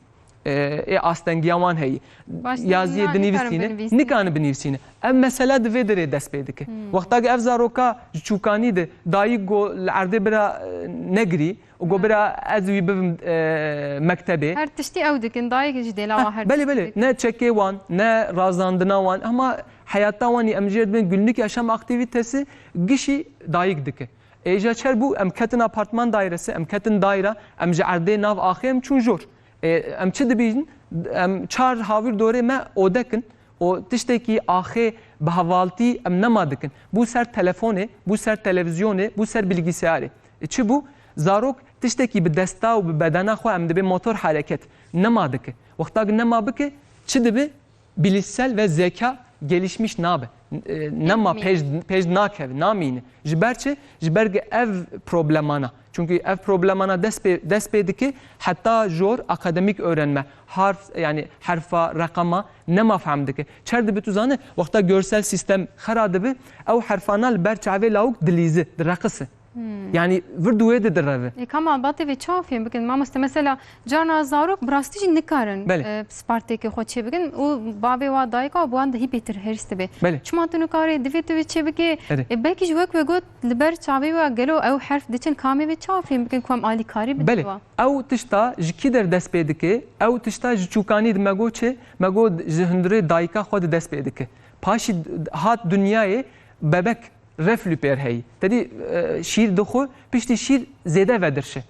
e, ê astengiya wan heye. Baş Yaziyê nikarin dinivîsîne, binivîsîne. nikarin binivîsîne. Ev mesela di vê derê dest pê dike. Hmm. Wexta ki ev zaroka ji çûkanî de dayik go li erdê bira, e, negirî, û go Hmm. bira ez wî bibim, e, mektebê. Her tiştî ew dikin, dayik ji dêla wan her Belê, tiştî belê. dikin. Ne çekê wan, ne razandina wan, hema heyata wan ê em jê re dibin günlük yaşam aktivitesi gişî dayik dike. Êja çer bû, em ketin apartman dairesi, em ketin daira, em ji erdê nav axê em çûn jor. E, em çi dibînin? Em çar hawîr dorê me odekin. O tiştekî axê bi hevaltî em nema dikin. Bû ser telefonê, bû ser televîzyonê, bû ser bilgisayarê. E, çi bû? Zarok tiştekî bi desta û bi bedena xwe, em dibê motor hereket, nema dike. Wexta ki nema bike, çi dibe? Bilişsel ve zeka gelişmiş nabe. E, nema pêş, pêş nakeve, namîne. Ji ber çi? Ji ber ki ev problemana. Çunkî ev problemana dest pê, dest pê dike, heta jor akademîk öğrenme, harf, yani herfa, reqama nema fehm dike. Çer dibe tu zane, wexta görsel sistem xera dibe, ew herfana li ber çavê lawik dilîze, direqise. Hmm. Yani vir duwê de direve. E, ka malbatê vê çawa fêm bikin? Mamoste, mesela carna zarok bi rastî jî nikarin, Belê. e, spartêkê xwe çêbikin û bavê wa dayika bi wan de hî bêtir hêrs dibe. Belê. Çima tu nikarî divê tu vê çêbikê? Erê. E, belkî ji wek we got, li ber çavê we gelo ew herf diçin, ka em ê vê çawa fêm bikin ku em alîkarî bidin Belê. wa? Ew tişta ji kî der dest pê dike? Ew tişta ji çûkanî de me got çi? Me got ji hundirê dayika xwe de dest pê dike. Paşî hat dinyayê bebek reflü pêr heyî. Tedî, e, şîr dixwe, piştî şîr zêde vedirşe.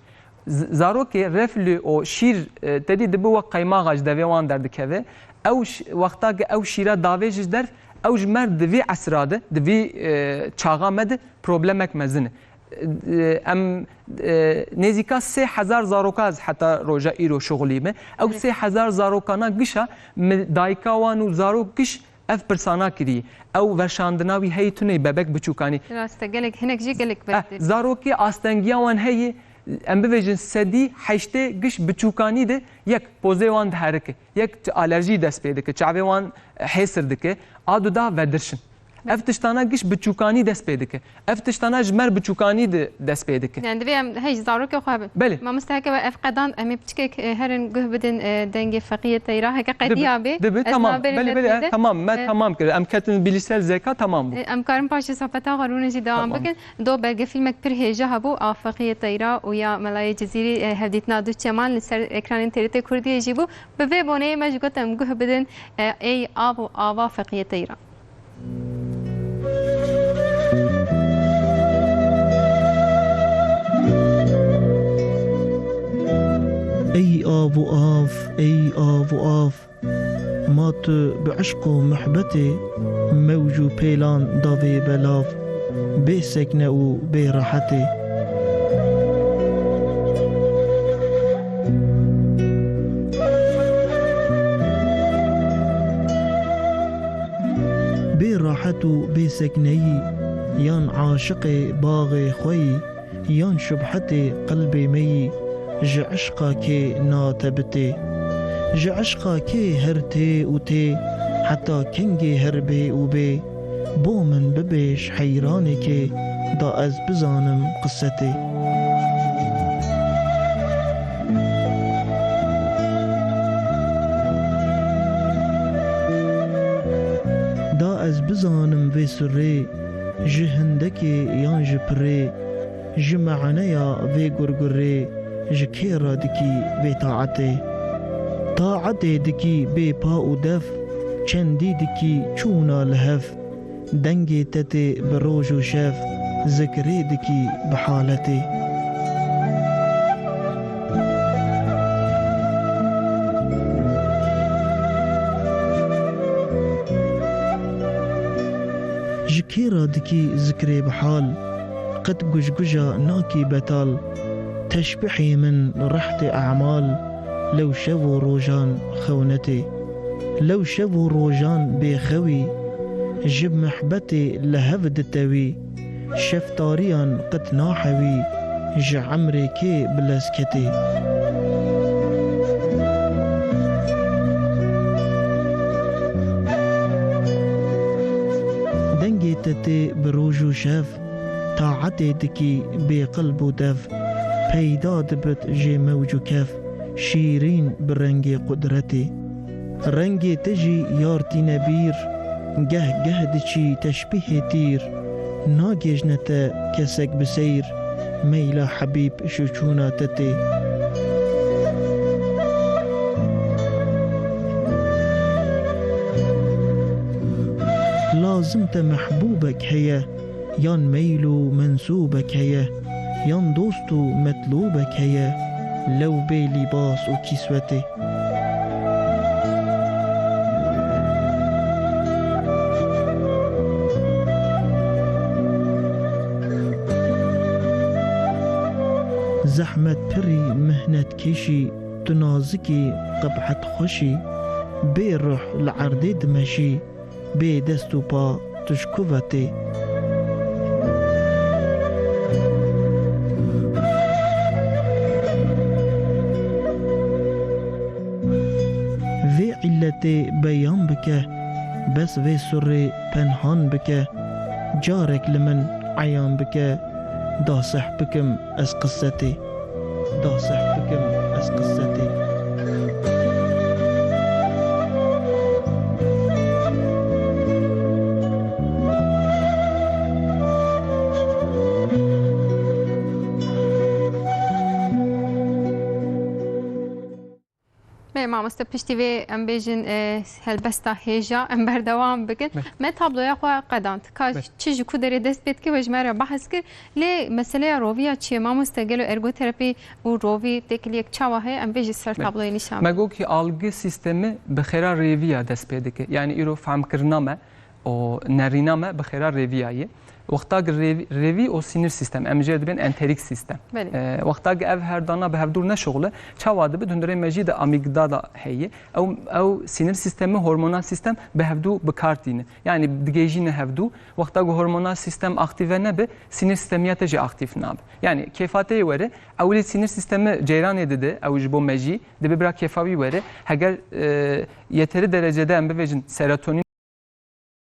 Z-, zarokê reflü û şîr, e, tedî dibe wek qeymaxa ji devê wan derdikeve. Ew ş-, wexta ki ew şîra davê ji derv, ew ji mer di vî esra de, di vî, e, çaxa me de problemek mezin e. E, em, e, nêzîka sê hezar zaroka ez heta roja îro şixulîme. Ew Evet. sê hezar zarokana gişa mi dayika wan û zarok giş ev pirsana kirî. Ew veşandina wî heyî tunê bebek biçûkanî. Rast e, gelek, hinek jî gelek Eh, berdir. Zarokê astengiya wan heye, em bivêjin sedî heştê giş biçûkanî de yek pozê wan diherike, yek alerjî dest pê dike, çavê wan hêsir dike, a duda vedirşin. Belê. Ev tiştana giş biçûkanî dest pê dike. Ev tiştana ji mer biçûkanî de dest pê dike. Yani divê em hey zarokê xwe hebin. Belê. Mamoste heke we ev qedan em ê piçkek, e, herin guh bidin, e, dengê Feqiyê Teyra. Heke Dibi, qediya bê. dibi, Ez tamam. nabêrim Belê, belê, netmede. eh, tamam. Me E, tamam kir. Em ketin bilişsel zeka tamam bû. E, em karin paşê sohbeta xwe rûnin jî dewam Tamam. bikin. Do belgefîlmek pir hêja hebû. A Feqiyê Teyra û ya Melayê Cizîrî, e, hevdîtina du çeman li ser ekranên T R T Kurdiyê jî bû. Bi vê boneyê me ji got em guh bidin, e, ey av û ava Feqiyê Teyra. Ey av û av, ey av û av, ma tu bi eşq û muhbetê mewc û pêlan davê belav, bê sekne û bê rehetê. Bê rahet û bê sekneyî, yan aşiqê baxê xwe yî, yan şubhetê qelbê me yî, ji eşqa kê nate bitê. Ji eşqa kê her tê û tê, heta kengê her bê û bê. Bo min bibêj heyranekê, da ez bizanim qisetê. Da ez bizanim vê surê, ji hindekê yan ji pirê, ji me'neya vê gurgurê, ji kê re dikî vê taetê. Taetê dikî bê pa û dev, çendî dikî çûna li hev. Dengê te tê bi roj û şev, zikrê dikî bi haletê. Ji kê re dikî zikrê bi hal, qet gujguja nakî betal. Teşbihê min rehtê emal, lew şev û rojan xewnetê. Lew şev û rojan bêxewî, ji mihbetê li hev ditewî. Şeftariyan qet nahewî, ji emrê kê bi lez ketê. Dengê te tê bi roj û şev, taetê dikî bê qelb û dev. Peyda dibit jê mewc û kev, şîrîn bi rengê qudretê. Rengê te jî yar tîne bîr, geh geh diçî teşbîhê tîr. Nagêjne te kesek bi seyr, meyla hebîb ji çûna te tê. Lazim te mehbûbek heye, yan meyl û mensûbek heye, yan dost û metlûbek heye, Lew bê lîbas û kîswetê. Zehmet pirî, mihnet kêşî, tu nazikî, qebhet xweşî, bê ruh li erdê dimeşî, bê dest û pa tu ji ku ve tê? Vê îletê beyan bike, bes vê surê penhan bike, carek li min eyan bike, da seh bikim ez qisetê. Da seh bikim ez qisetê. Belê mamoste, piştî vê em bêjin, e, helbesta hêja em berdewam bikin. Belê. Me tabloya xwe qedand. Ka Belê. çi ji ku derê dest pê dike we ji me re behs kir. Lê meseleya roviya çi ye mamoste? Gelo ergoterapî û rovî têkiliyek çawa heye? Em vê jî ser Belê. tabloyê nîşan Me bidin. got ki algı sistemi bi xêra rêviya dest pê dike. Yani îro fehmkirina me û nerîna me bi xêra rêviya ye. Wexta ki rêvî, rêvî û sinir sistem, em jê dibên enterik sistem. Belê. E, wexta ki ev her dana bi hevdû neşixule, çawa dibe? Di hundirê mejî de amîgdala heye. Ew, ew sinir sistemi, hormonal sistem bi hevdû bi kar tîne. Yani digêjîne hevdû. Wexta ku hormonal sistem aktîve nebe, sinir sistemiya te jî aktîf nabe. Yani kêfa te yê were, ewilî sinir sistemi ceyranê dide, ew ji bo mejî, dibe bira kêfa wî were. Heger, e, yeteri derecede em bivêjin serotonin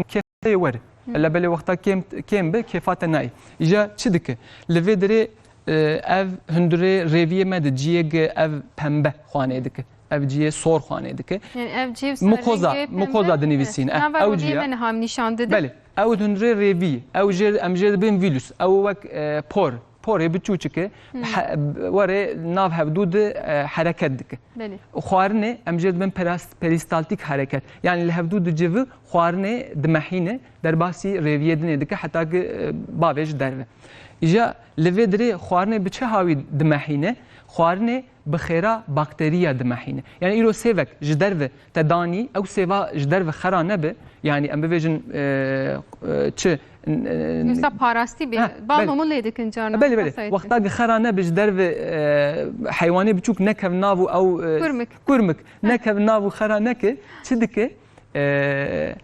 kêfa te yê were. Hı. Ella belê wexta kêm, kêm be, kêfa te nayê. Îja çi dike? Li vê dirê, e, ev hundirê rêviyê me di ciyê gi ev pembe xwanê dike. Ev ciyê sor xwanê dike. Yani ev cihê Mukoza, rengê pembe. mukoza dinivîsîn. Eh, Nava ew roviyê ciya. me niha nîşan dide. Belê, ew hundirê rêvî. Ew jê, em jê dibên vîlus. Ew wek, e, por. Porê biçûçike. Hmm. He-, were nav hevdû di, e, hereket dike. Belê. Xwarinê em jê dibên peras-, peristaltik hereket. Yani li hevdû di civi xwarinê dimehîne, derbasî rêviyê dinê dike, heta ki, e, bavê ji derve. Îja li vê dirê xwarinê bi çi hawî dimehîne? Xwarinê bi xêra bakteriya dimehîne. Yani îro sêvek ji derve te danî, ew sêva ji derve xera nebe, yani em bivêjin, e, e, çi, e, Wisa parastî bê. Heh, Bal belê. Homu lê dikin carna. Belê, belê. Wexta ki xera nebe ji derve, e, heywanê biçûk nekev nav û ew, e, Kurmik. kurmik Heh. nekev nav û xera neke, çi dike? E,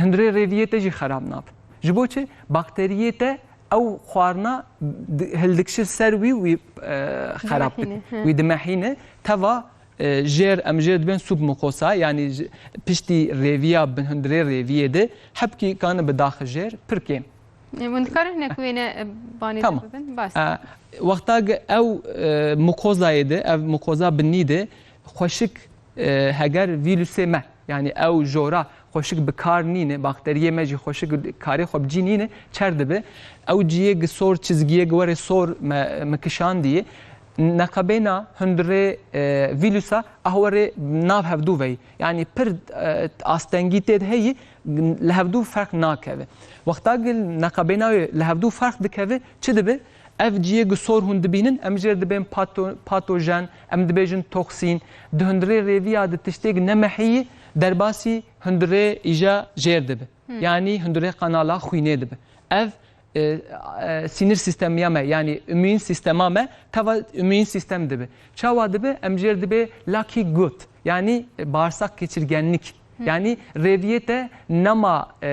hundirê rêviyê te jî xerab nabe. Ji bo çi? Bakteriyê te ew xwarina di-, hildikşir ser wî, wî, e, xerab dike. Dimehîne, he. Wî dimehîne, teva, e, jêr, em jêr dibên submukosa, yani ji, piştî rêviya, bi hundirê rêviyê de, hepkî kane bi daxi jêr, pir kêm. E, hûn dikarin hinek wêne, e, banê Tamam. bibin? Bas. E, wexta ge ew, e, mukozayê de, ev mukoza binî de, xweşik, e, heger vîlusê me, yani ew jora xweşik bi kar nîne, bakteriyê me jî xweşik karê xwe bi cî nîne, çer dibe. Ew ciyê gi sor çizgiyê gi were sor me, me kişandiye. Neqebêna hundirê, e, vîlusa ah were nav hevdû veyî. Yani pir, e, astengî tê de heyî, li hevdû ferq nakeve. Wexta gi neqebêna wê li hevdû ferq dikeve, çi dibe? Ev ciyê gi sor hûn dibînin, em jêr dibên pato-, patojen, em dibêjin toksîn. Di hundirê rêviya di tiştêk nemehiyî derbasî hundirê îja jêr dibe. Hmm. Yanî hundirê qanala xwînê dibe. Ev, e, e, sinir sistemiya me, yanî immün sistema me, teva immün sistem dibe. Çawa dibe? Em jêr dibê lucky gut. Yanî, e, bağırsak geçirgenlik. Hmm. Yanî rêviyê te nema, e,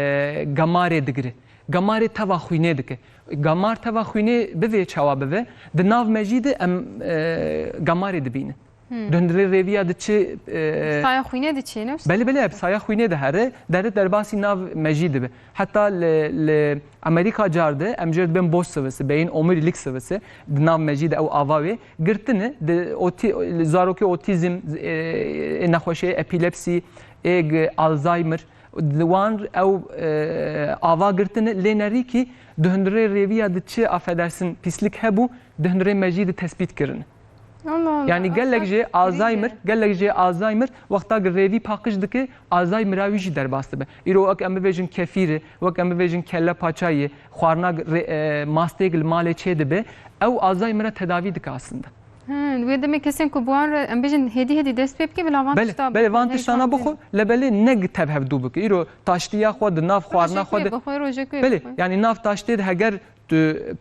gemarê digire. Gemarê teva xwînê dike. Gemar teva xwînê bivê çawa bive, di nav mejî de em, e, gemarê dibînin. Hmm. Di hundirê rêviya diçi, e, Saya xwînê diçê, ne? Belê, belê, saya xwînê de here, dere derbasî nav mejî dibe. Heta li, li Amerîka car de, em jê dibên boş sivisi, beyin omurilik sivisi, di nav mejî de ew ava wê, girtine, di oti-, zarokê otîzm, e, e, nexweşê epilepsî, ê, g-, Alzheimer, Di wan ew, e, ava girtine, lê nerîkî di hundirê rêviya di çi, affedersin, pîslik hebû, di hundirê mejî di tespît kirin. Allah Allah, Yani gelek jê Alzheimer, gelek jê Alzheimer, wexta ki rêvî paqij dike, Alzheimera wî jî derbas dibe. Îro wek em bivêjin kefîr e, wek em bivêjin kelle paçayê, xwarina rê-, e, mastêk li malê çê dibe, ew Alzheimera tedavî dike aslında. He, wê demê kesên ku bi wan re, em bêjin, hêdî hêdî dest pê bike, bila van Belê, tişta belê, van bixwin, tiştana hêşan bixwe, bike. Lebelê ne tev hevdû bike. Îro taştiya xwe di nav xwarina Rojek xwe wê de. Bixwe, rojek wê Belê, bixwe. Yani nav taştê de heger tu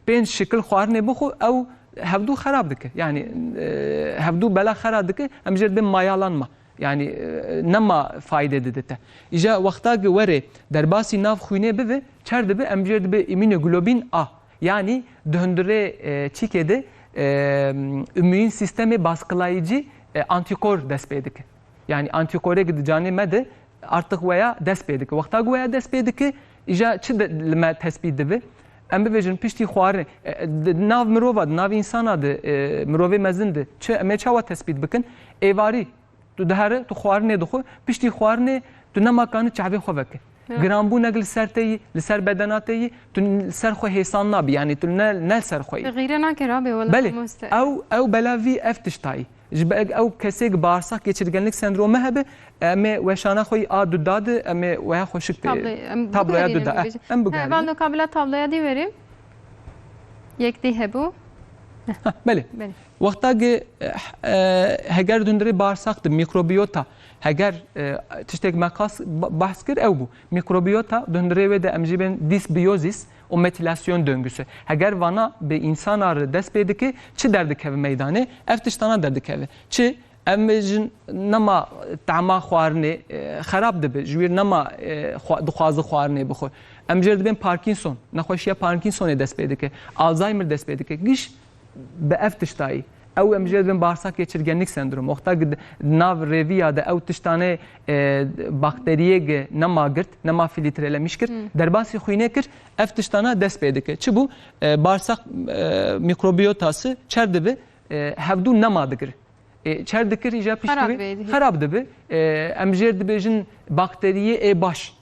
pênc şikil xwarinê bixwe, ew hevdû xerab dike. Yani, e, hevdû bela xera dike, em jê dibên mayalanma. Yani, e, nema fayde dide te. Îja wexta ki were derbasî nav xwînê bibe, çer dibe, em jê dibe immunoglobulin A. Yani di hundirê, e, çîkê de, e, immün sistemê baskılayıcı, e, antikor dest pê dike. Yani antikorê ki di canê me de artık weya dest pê dike. Wexta ki weya dest pê dike, îja çi de, li me tespît dibe? Em bibêjin piştî xwarinê, e, di nav mirova, di nav însana de, e, mirovê mezin de, çi, em ê çawa tespît bikin? Êvarî, tu dihere, tu xwarinê dixwe, piştî xwarinê tu nema kanî çavê xwe veke. Ya. Giranbûnek li ser te yî, li ser bedena te yî, tu li ser xwe hêsan nabî, yani tu ne, ne li ser xwe yî. Xîre nake rabe wela Belê, mamoste. Ew, ew bela vî ev tiştayî. Ji be ew kesê ki bağırsak geçirgenlik sendromu hebe, em ê weşana xwe yî a duda de, em ê weya xweşik pê. Tablo-, em Tabloya duda, eh, em biguherînin. Em biguherînin. He, vano kabila tabloya dî verî. Yek dî hebû. Heh, belê. Belê. Wexta ki, eh, eh, heger di hundirê bağırsak de mikrobiyota, heger, eh, tiştek me qas ba-, behs kir ew bû. Mikrobiyota di hundirê wê de em jî bên disbiyozis û metilasyon döngüsü. Heger vana bi însana re dest pê dike, çi derdikeve meydanê? Ev tiştana derdikeve. Çi? Em bêjin nema tama xwarinê, e, xerab dibe, ji wî nema, e, xwa-, dixwaze xwarinê bixwe. Em jê dibên Parkinson, nexweşiya Parkinsonê dest pê dike, Alzheimer dest pê dike. Giş bi ev tiştayî. Ew em jê dibên bağırsak geçirgenlik sendromu. Wexta ki di nav rêviya de ew tiştane, e, bakteriyê ki nema girt, nema filtrelemiş kir, Hmm. derbasî xwînê kir, ev tiştana dest pê dike. Çi bû? E, bağırsak, e, mikrobiyotası çer dibe, e, hevdû nema digir. E, çer dikir îja piştî Xerab wê bê, dihê. Xerab dibe. E, em jêr dibêjin bakteriyê ê baş.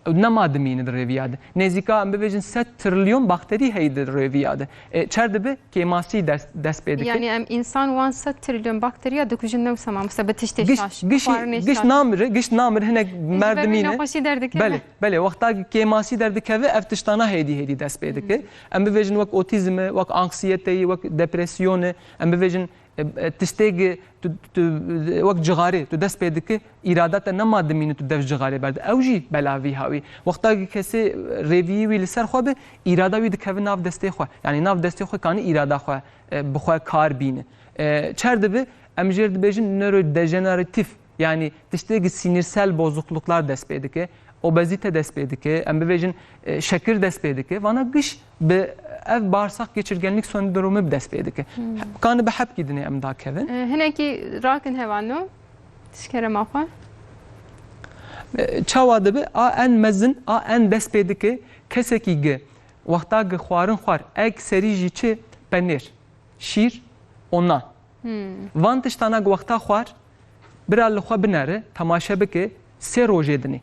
Nema dimîne di rêviya de. Nêzîka em bibêjin sed trilyon bakterî heyî di rêviya de. E, çer dibe kêmasî dest, dest pê dike. Yani em însan wan sed trilyon bakteriya dikujin newsa mamoste bi tiştê Giş, şaş, bi giş, xwarinê giş şaş. Namire, giş namire hinek Ji ber merdimî ne. Nexweşî derdikeve. Belê, belê. Wexta kêmasî derdikeve ev tiştana hêdî hêdî dest pê dike. Em bibêjin wek otîzm e, wek anksiyete ye, wek depresyon e. Em bibêjin, e, e, tiştê ki tu, tu, wek cixarê, tu dest pê dike, îrada te nema dimîne tu dev cixarê berde. Ew jî bela vî hawî. Wexta ki kesê rêviyî wî li ser xwe be, îrada wî dikeve nav destê xwe. Yani nav destê xwe kanî îrada xwe, e, bi xwe kar bîne. E, çer dibe, em jêr dibêjin nörodejeneratif. Yani tiştê ki sinirsel bozukluklar dest pê dike, obezite dest pê dike, em bibêjin, e, şekir dest pê dike. Vana giş bi ev bağırsak geçirgenlik sendromu bi dest pê dike. Hmm. Kanî bi hepkî dinê em dakevin. E, hinekî rakin hevalno, tişkere ma xwe. E, çawa dibe? A en mezin, a en dest pê dike, kesekî gi wexta gi xwarin xwar, ek serî jî çi? Penêr, şîr û nan. Hmm. Van tiştana gi wexta xwar, bira li xwe binere, temaşe bike, sê rojê dinê.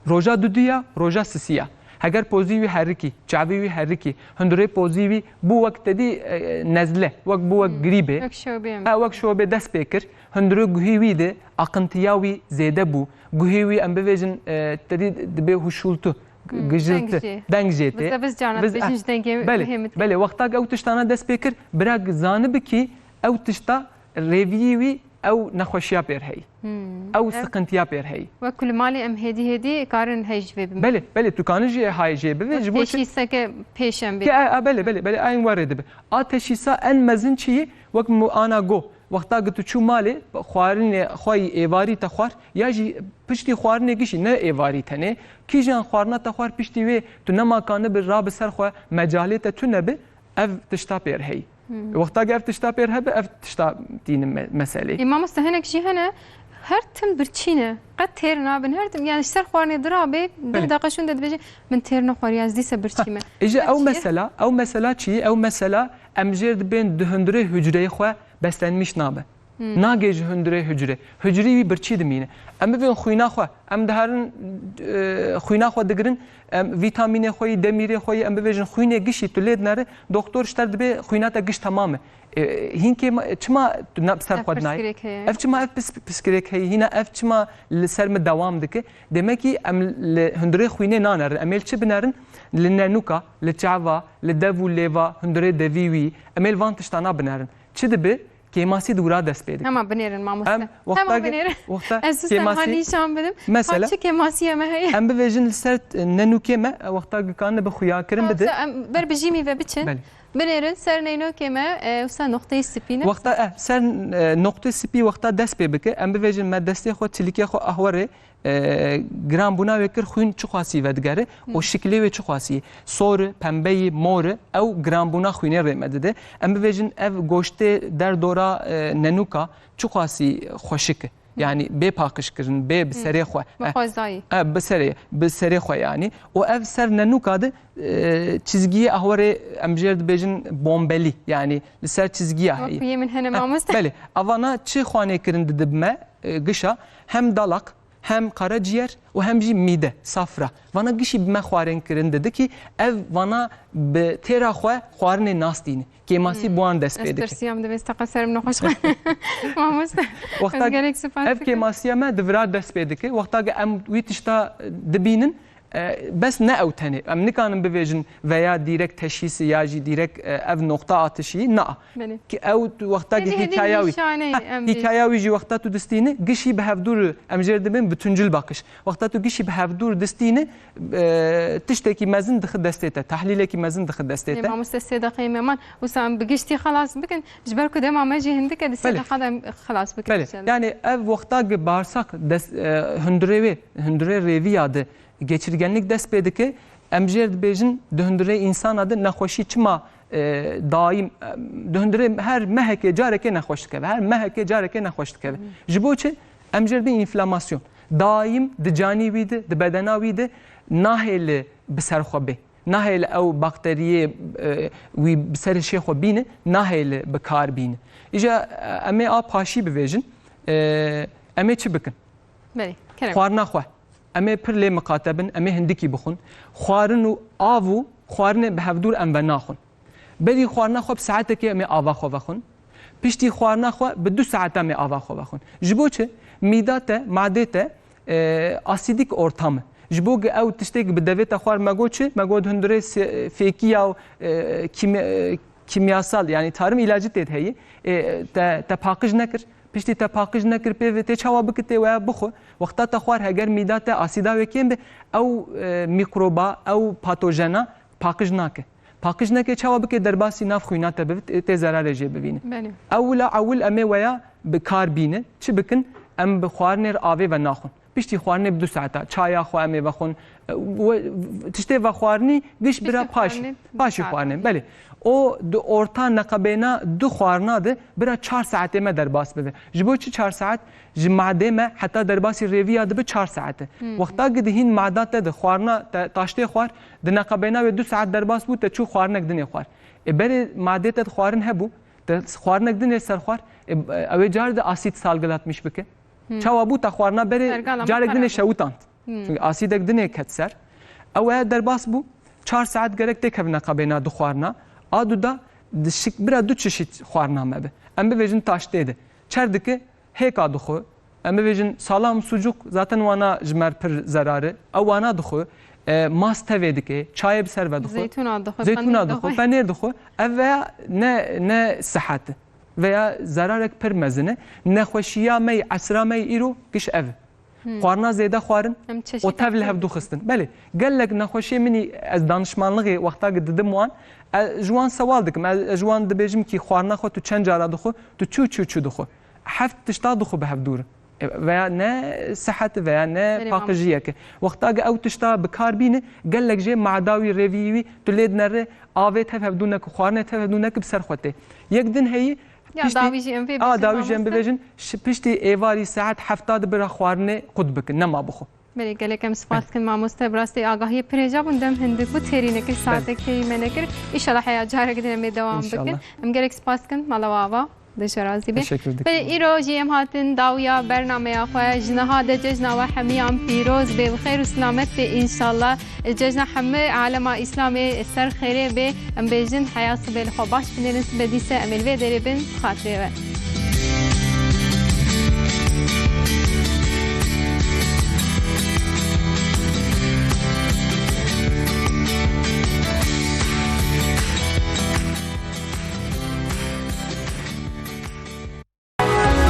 Roja duduya, roja sisiya. Heger pozî wî herikî, çavê wî herikî, hundirê pozî wî bû wek tedî, e, nezle, wek bû wek Hmm. grîbê. Wek şobê em. Ha, wek şobê dest pê kir, hundirê guhî wî de aqintiya wî zêde bû. Guhî wî em bivêjin, e, tedî dibê huşultu, Hmm, gijilti, deng jê. Deng jê tê. Biz, biz carna Biz, dibêjin ah, ji dengê belê, guhê min tê. Belê, wexta ew tiştana dest pê kir, bira zanibikî ew tişta rêviyî wî ew nexweşiya pêr heyî. Hmm. Ew Ev sıkıntıya pêr heyî. Wek ku li malê em hêdî hêdî karin hej vê bimin. Belê, belê, tu kanî jî hay jê bivê, ji bo çi? Teşhîseke pêş em bê. Ke, a, a, belê, belê, belê, ayin werê dibe. A teşhîsa en mezin çi yî? Wek mu ana go. Wexta ki tu çû malê, xwarinê xwe yî êvarî te xwar, ya jî piştî xwarinê gişî, ne êvarî tenê. Kîjan xwarina te xwar piştî wê tu nema kanibi rabi ser xwe, mecalê te tune bi, ev tişta pêr heyî. Hmm. Wexta ki ev tişta pêr hebe, ev tişta tînin me-, meselê. Ê, mamoste, hinek jî hene, her tim birçî ne. Qet têr nabin. Her tim, yani, ji ser xwarinê dirabê, deh Belê. Deqa şûnde dibêje, "Min têr nexwariye, ez dîse birçî me." Ê, ji Ev ew çi ye? Mesela, ew mesela çi ye? Ew mesela, em jêr dibên di hundirê hucreyê xwe beslenmiş nabe. Hmm. Nagê ji hundirê hucrê. Hucrî wî birçî dimîne. Em bivên xwîna xwe. Em diherin, e, xwîna xwe digirin. Em vîtamînê xwe yî, demîrê xwe yî, em bivêjin xwînê gişî tu lê dinere, doktor ji te dibê xwîna te giş temam e. E, hînkê ma, çima tu ne bi ser Ev xwe dinayî? Pirsgirêk heye. Ev çima ev pis-, pirsgirêk heye? Hîna ev çima li ser min dewam dike? Demekî em li hundirê xwînê nanerin. Em ê li çi binerin? Li nenûka, li çava, li dev û lêva, hundirê devî wî. Em ê li van tiştana binerin. Çi dibe? Kêmasî di wira dest pê dike. Hema binêrin mamoste. Em wexta Hema ge-, binêrin. wexta Ez siz kêmasî, hema nîşan bidim. Mesela, Ha, çi kêmasiyê me heye? Em bivêjin li ser, e, nenûkê me, e, wexta gi karine bi xuya kirin Ha, bide. wisa em ber bi jîmî ve biçin. Belê. Binêrin ser neynokê me, e, wisa noqteyê spî ne? Wexta, eh, ser, e, noqtê spî wexta dest pê bike, em bivêjin me destê xwe, çilikê xwe ahwerê, e, giranbûna wê kir, xwîn çiqasî vedigere û şikilê wê çiqasî ye. Sor e, pembe ye, mor e, ew giranbûna xwînê rê me dide. Em bivêjin ev goştê derdora, e, nenûka çiqasî xweşik e. Yanî bê paqij kirin, bê bi serê xwe. Bi E, xwezayî. e, bi serê, bi serê xwe yanî. Û ev ser nenûka de, e, çizgiyê ahwerê em jêr dibêjin bombelî. Yanî li ser çizgiya Wek heye. Yê min hene E, mamoste. Belê. Evana çi xwanê kirin didibime, e, gişa hem dalak, hem karaciğer û hem jî mîde, safra. Vana gişî bi me xwarin kirin didikî, ev vana bi têra xwe xwarinê nas dîne. Kêmasî bi wan dest pê dike. Ez tirsiyam divê steqa ser min nexweş xwe. Mamoste, Wexta ez gelek spas ev dikim. Kêmasiya me di vira dest pê dike. Wexta ki em wî tişta dibînin, e, bes ne ew tenê. Em nikanin bivêjin veya dîrek teşhîsî ya jî dîrek, e, ev noqta atişî. Na. Belê. Ki ew tu wexta ki Hêdî, hêdî hîkaya wî. nîşaneyê Ha, em bê. hîkaya wî jî wexta tu distînî, gişî bi hevdûr em jêr dibin bütüncül bakış. Wexta tu gişî bi hevdûr distînî, e, tiştekî mezin dixi destê te, tahlîlekî mezin dixi destê Ê, te. Mamoste sê deqeyê me man. Wisa em bi giştî xelas bikin. Ji ber ku dema me jî hindik e, di sê Belê. deqa de em xelas bikin Belê. inşallah. Yani ev wexta ki bağırsak des-, e, hundurê wê, hundurê rêviya de geçirgenlik dest pê dike, em jêr dibêjin di hundurê insana de nexweşî çima, e, daîm, e, di hundurê her mehekê carekê nexweş dikeve, her mehekê carekê nexweş dikeve. Ji bo çi? Em jêr dibên înflamasyon. Daîm di canî wî de, di bedena wî de nahêle bi ser xwe bê. Nahêle ew bakteriyê, e, wî bi ser hişê xwe bîne, nahêle bi kar bîne. Îja, e, em ê a paşî bivêjin, e, em ê çi bikin? Belê, kerem. Xwarina xwe. Em ê pir lê miqate bin, em ê hindikî bixwin. Xwarin û av û xwarinê bi hevdûr em ve naxwin. Berî xwarina xwe bi saetekê em ê ava xwe vexwin. Piştî xwarina xwe bi du saeta em ê ava xwe vexwin. Ji bo çi? Mîda te, madê te, e, asîdîk ortam e. Ji bo ku ew tiştê ku bi devê te xwar me got çi? Me got hundurê se-, fêkî ya, e, kîme-, e, kîmyasal, yanî tarım ilacı tê de heye. E, te, te paqij nekir. Piştî te paqij nekir, pê ve tê çawa bike tê weya bixwe. Wexta te xwar heger mîda te asîda wê kêm be, ew, e, mîkroba, ew patojena paqij nake. Paqij neke çawa bike derbasî nav xwîna te bibe, tê zerarê jê bivîne. Belê. Ewila ewil em ê weya bi kar bîne. Çi bikin? Em bi xwarinê re avê ve naxwin. Piştî xwarinê bi du saeta çaya xwe em ê vexwin. E, we, tiştê vexwarinî giş bira Piştî paş, xwarinê bi paşî saeta. xwarinê. Belê. O di orta neqebêna du xwarina de bira çar saetê me derbas bibe. Ji bo çi çar saet? Ji madê me heta derbasî rêviya dibe çar saet e. Wexta ki dihîn mada te de xwarina te taştê xwar, di neqebêna wê du saet derbas bû, te çû xwarinek dinê xwar. E, berê madê te de xwarin hebû, te xwarinek dinê ser xwar, e, ew ê car de asîd salgılatmış bike. Çawa bû te xwarina berê Sergala me carek dinê xera bû. şewitand. Çünkü asîdek dinê ket ser. Ew e derbas bû, çar saet gerek têkevine qebêna du xwarina. A du da di şik-, bira du çeşit xwarina me be. Em bivêjin taştê de. Çer dike, hêka dixwe. Em bivêjin salam, sucuk, zaten wana ji me re pir zerar e. Ew wana dixwe. E, mas tevê dike, çayê bi ser ve dixwe. Zeytûna dixwe, Zeytûna penêr dixwe, dixwe. penêr dixwe. Ev veya ne, ne sihet e. Veya zerarek pir mezin e. Nexweşiya me yê, esra me yê îro giş ev e. Xwarina zêde xwarin Em çeşît û tev li hev dû xistin. Belê, gelek nexweşiyê min î ez danişmanlixê wexta ki didim wan, ez ji wan sewal dikim. Ez, ez ji wan dibêjim kî xwarina xwe tu çend cara dixwe, tu çû çû çû dixwe. Heft tişta dixwe bi hev dûr. E, veya ne sihet veya ne Belê, paqijiyek e. Wexta ki ew tişta bi kar bîne, gelek jê mada wî, rêviyê wî, tu lê dinere, avê tev hev dû neke, xwarinê tev hev dû neke bi ser xwe tê. Yek din heyî, Ya Piştî dawî jî em vê a bêjin dawî jî em mamoste. bivêjin, şi-, piştî êvarî saet hefta de bira xwarinê qut bikin, nema bixwe. Belê, gelek em spas dikin mamoste, bi rastî agahiyê pir hêja bûn, dem hindik bû, têrî nekir, Belê. saetek têrî me nekir. Înşallah heya carek din em ê dewam bikin. Înşallah. Em gelek spas dikin, mala we ava, Dêja razî be. Teşekkür dikim. Belê, îro jî em hatin dawiya bernameya xwe, ji niha de cejna we hemiyan pîroz be, bi xêr û silamet be înşallah. Cejna hemî alema Îslamê ser xêrê bê. Em bêjin heya sibê li xwe baş binêrin, sibê dîse em ê li vê derê bin, bi xatirê we.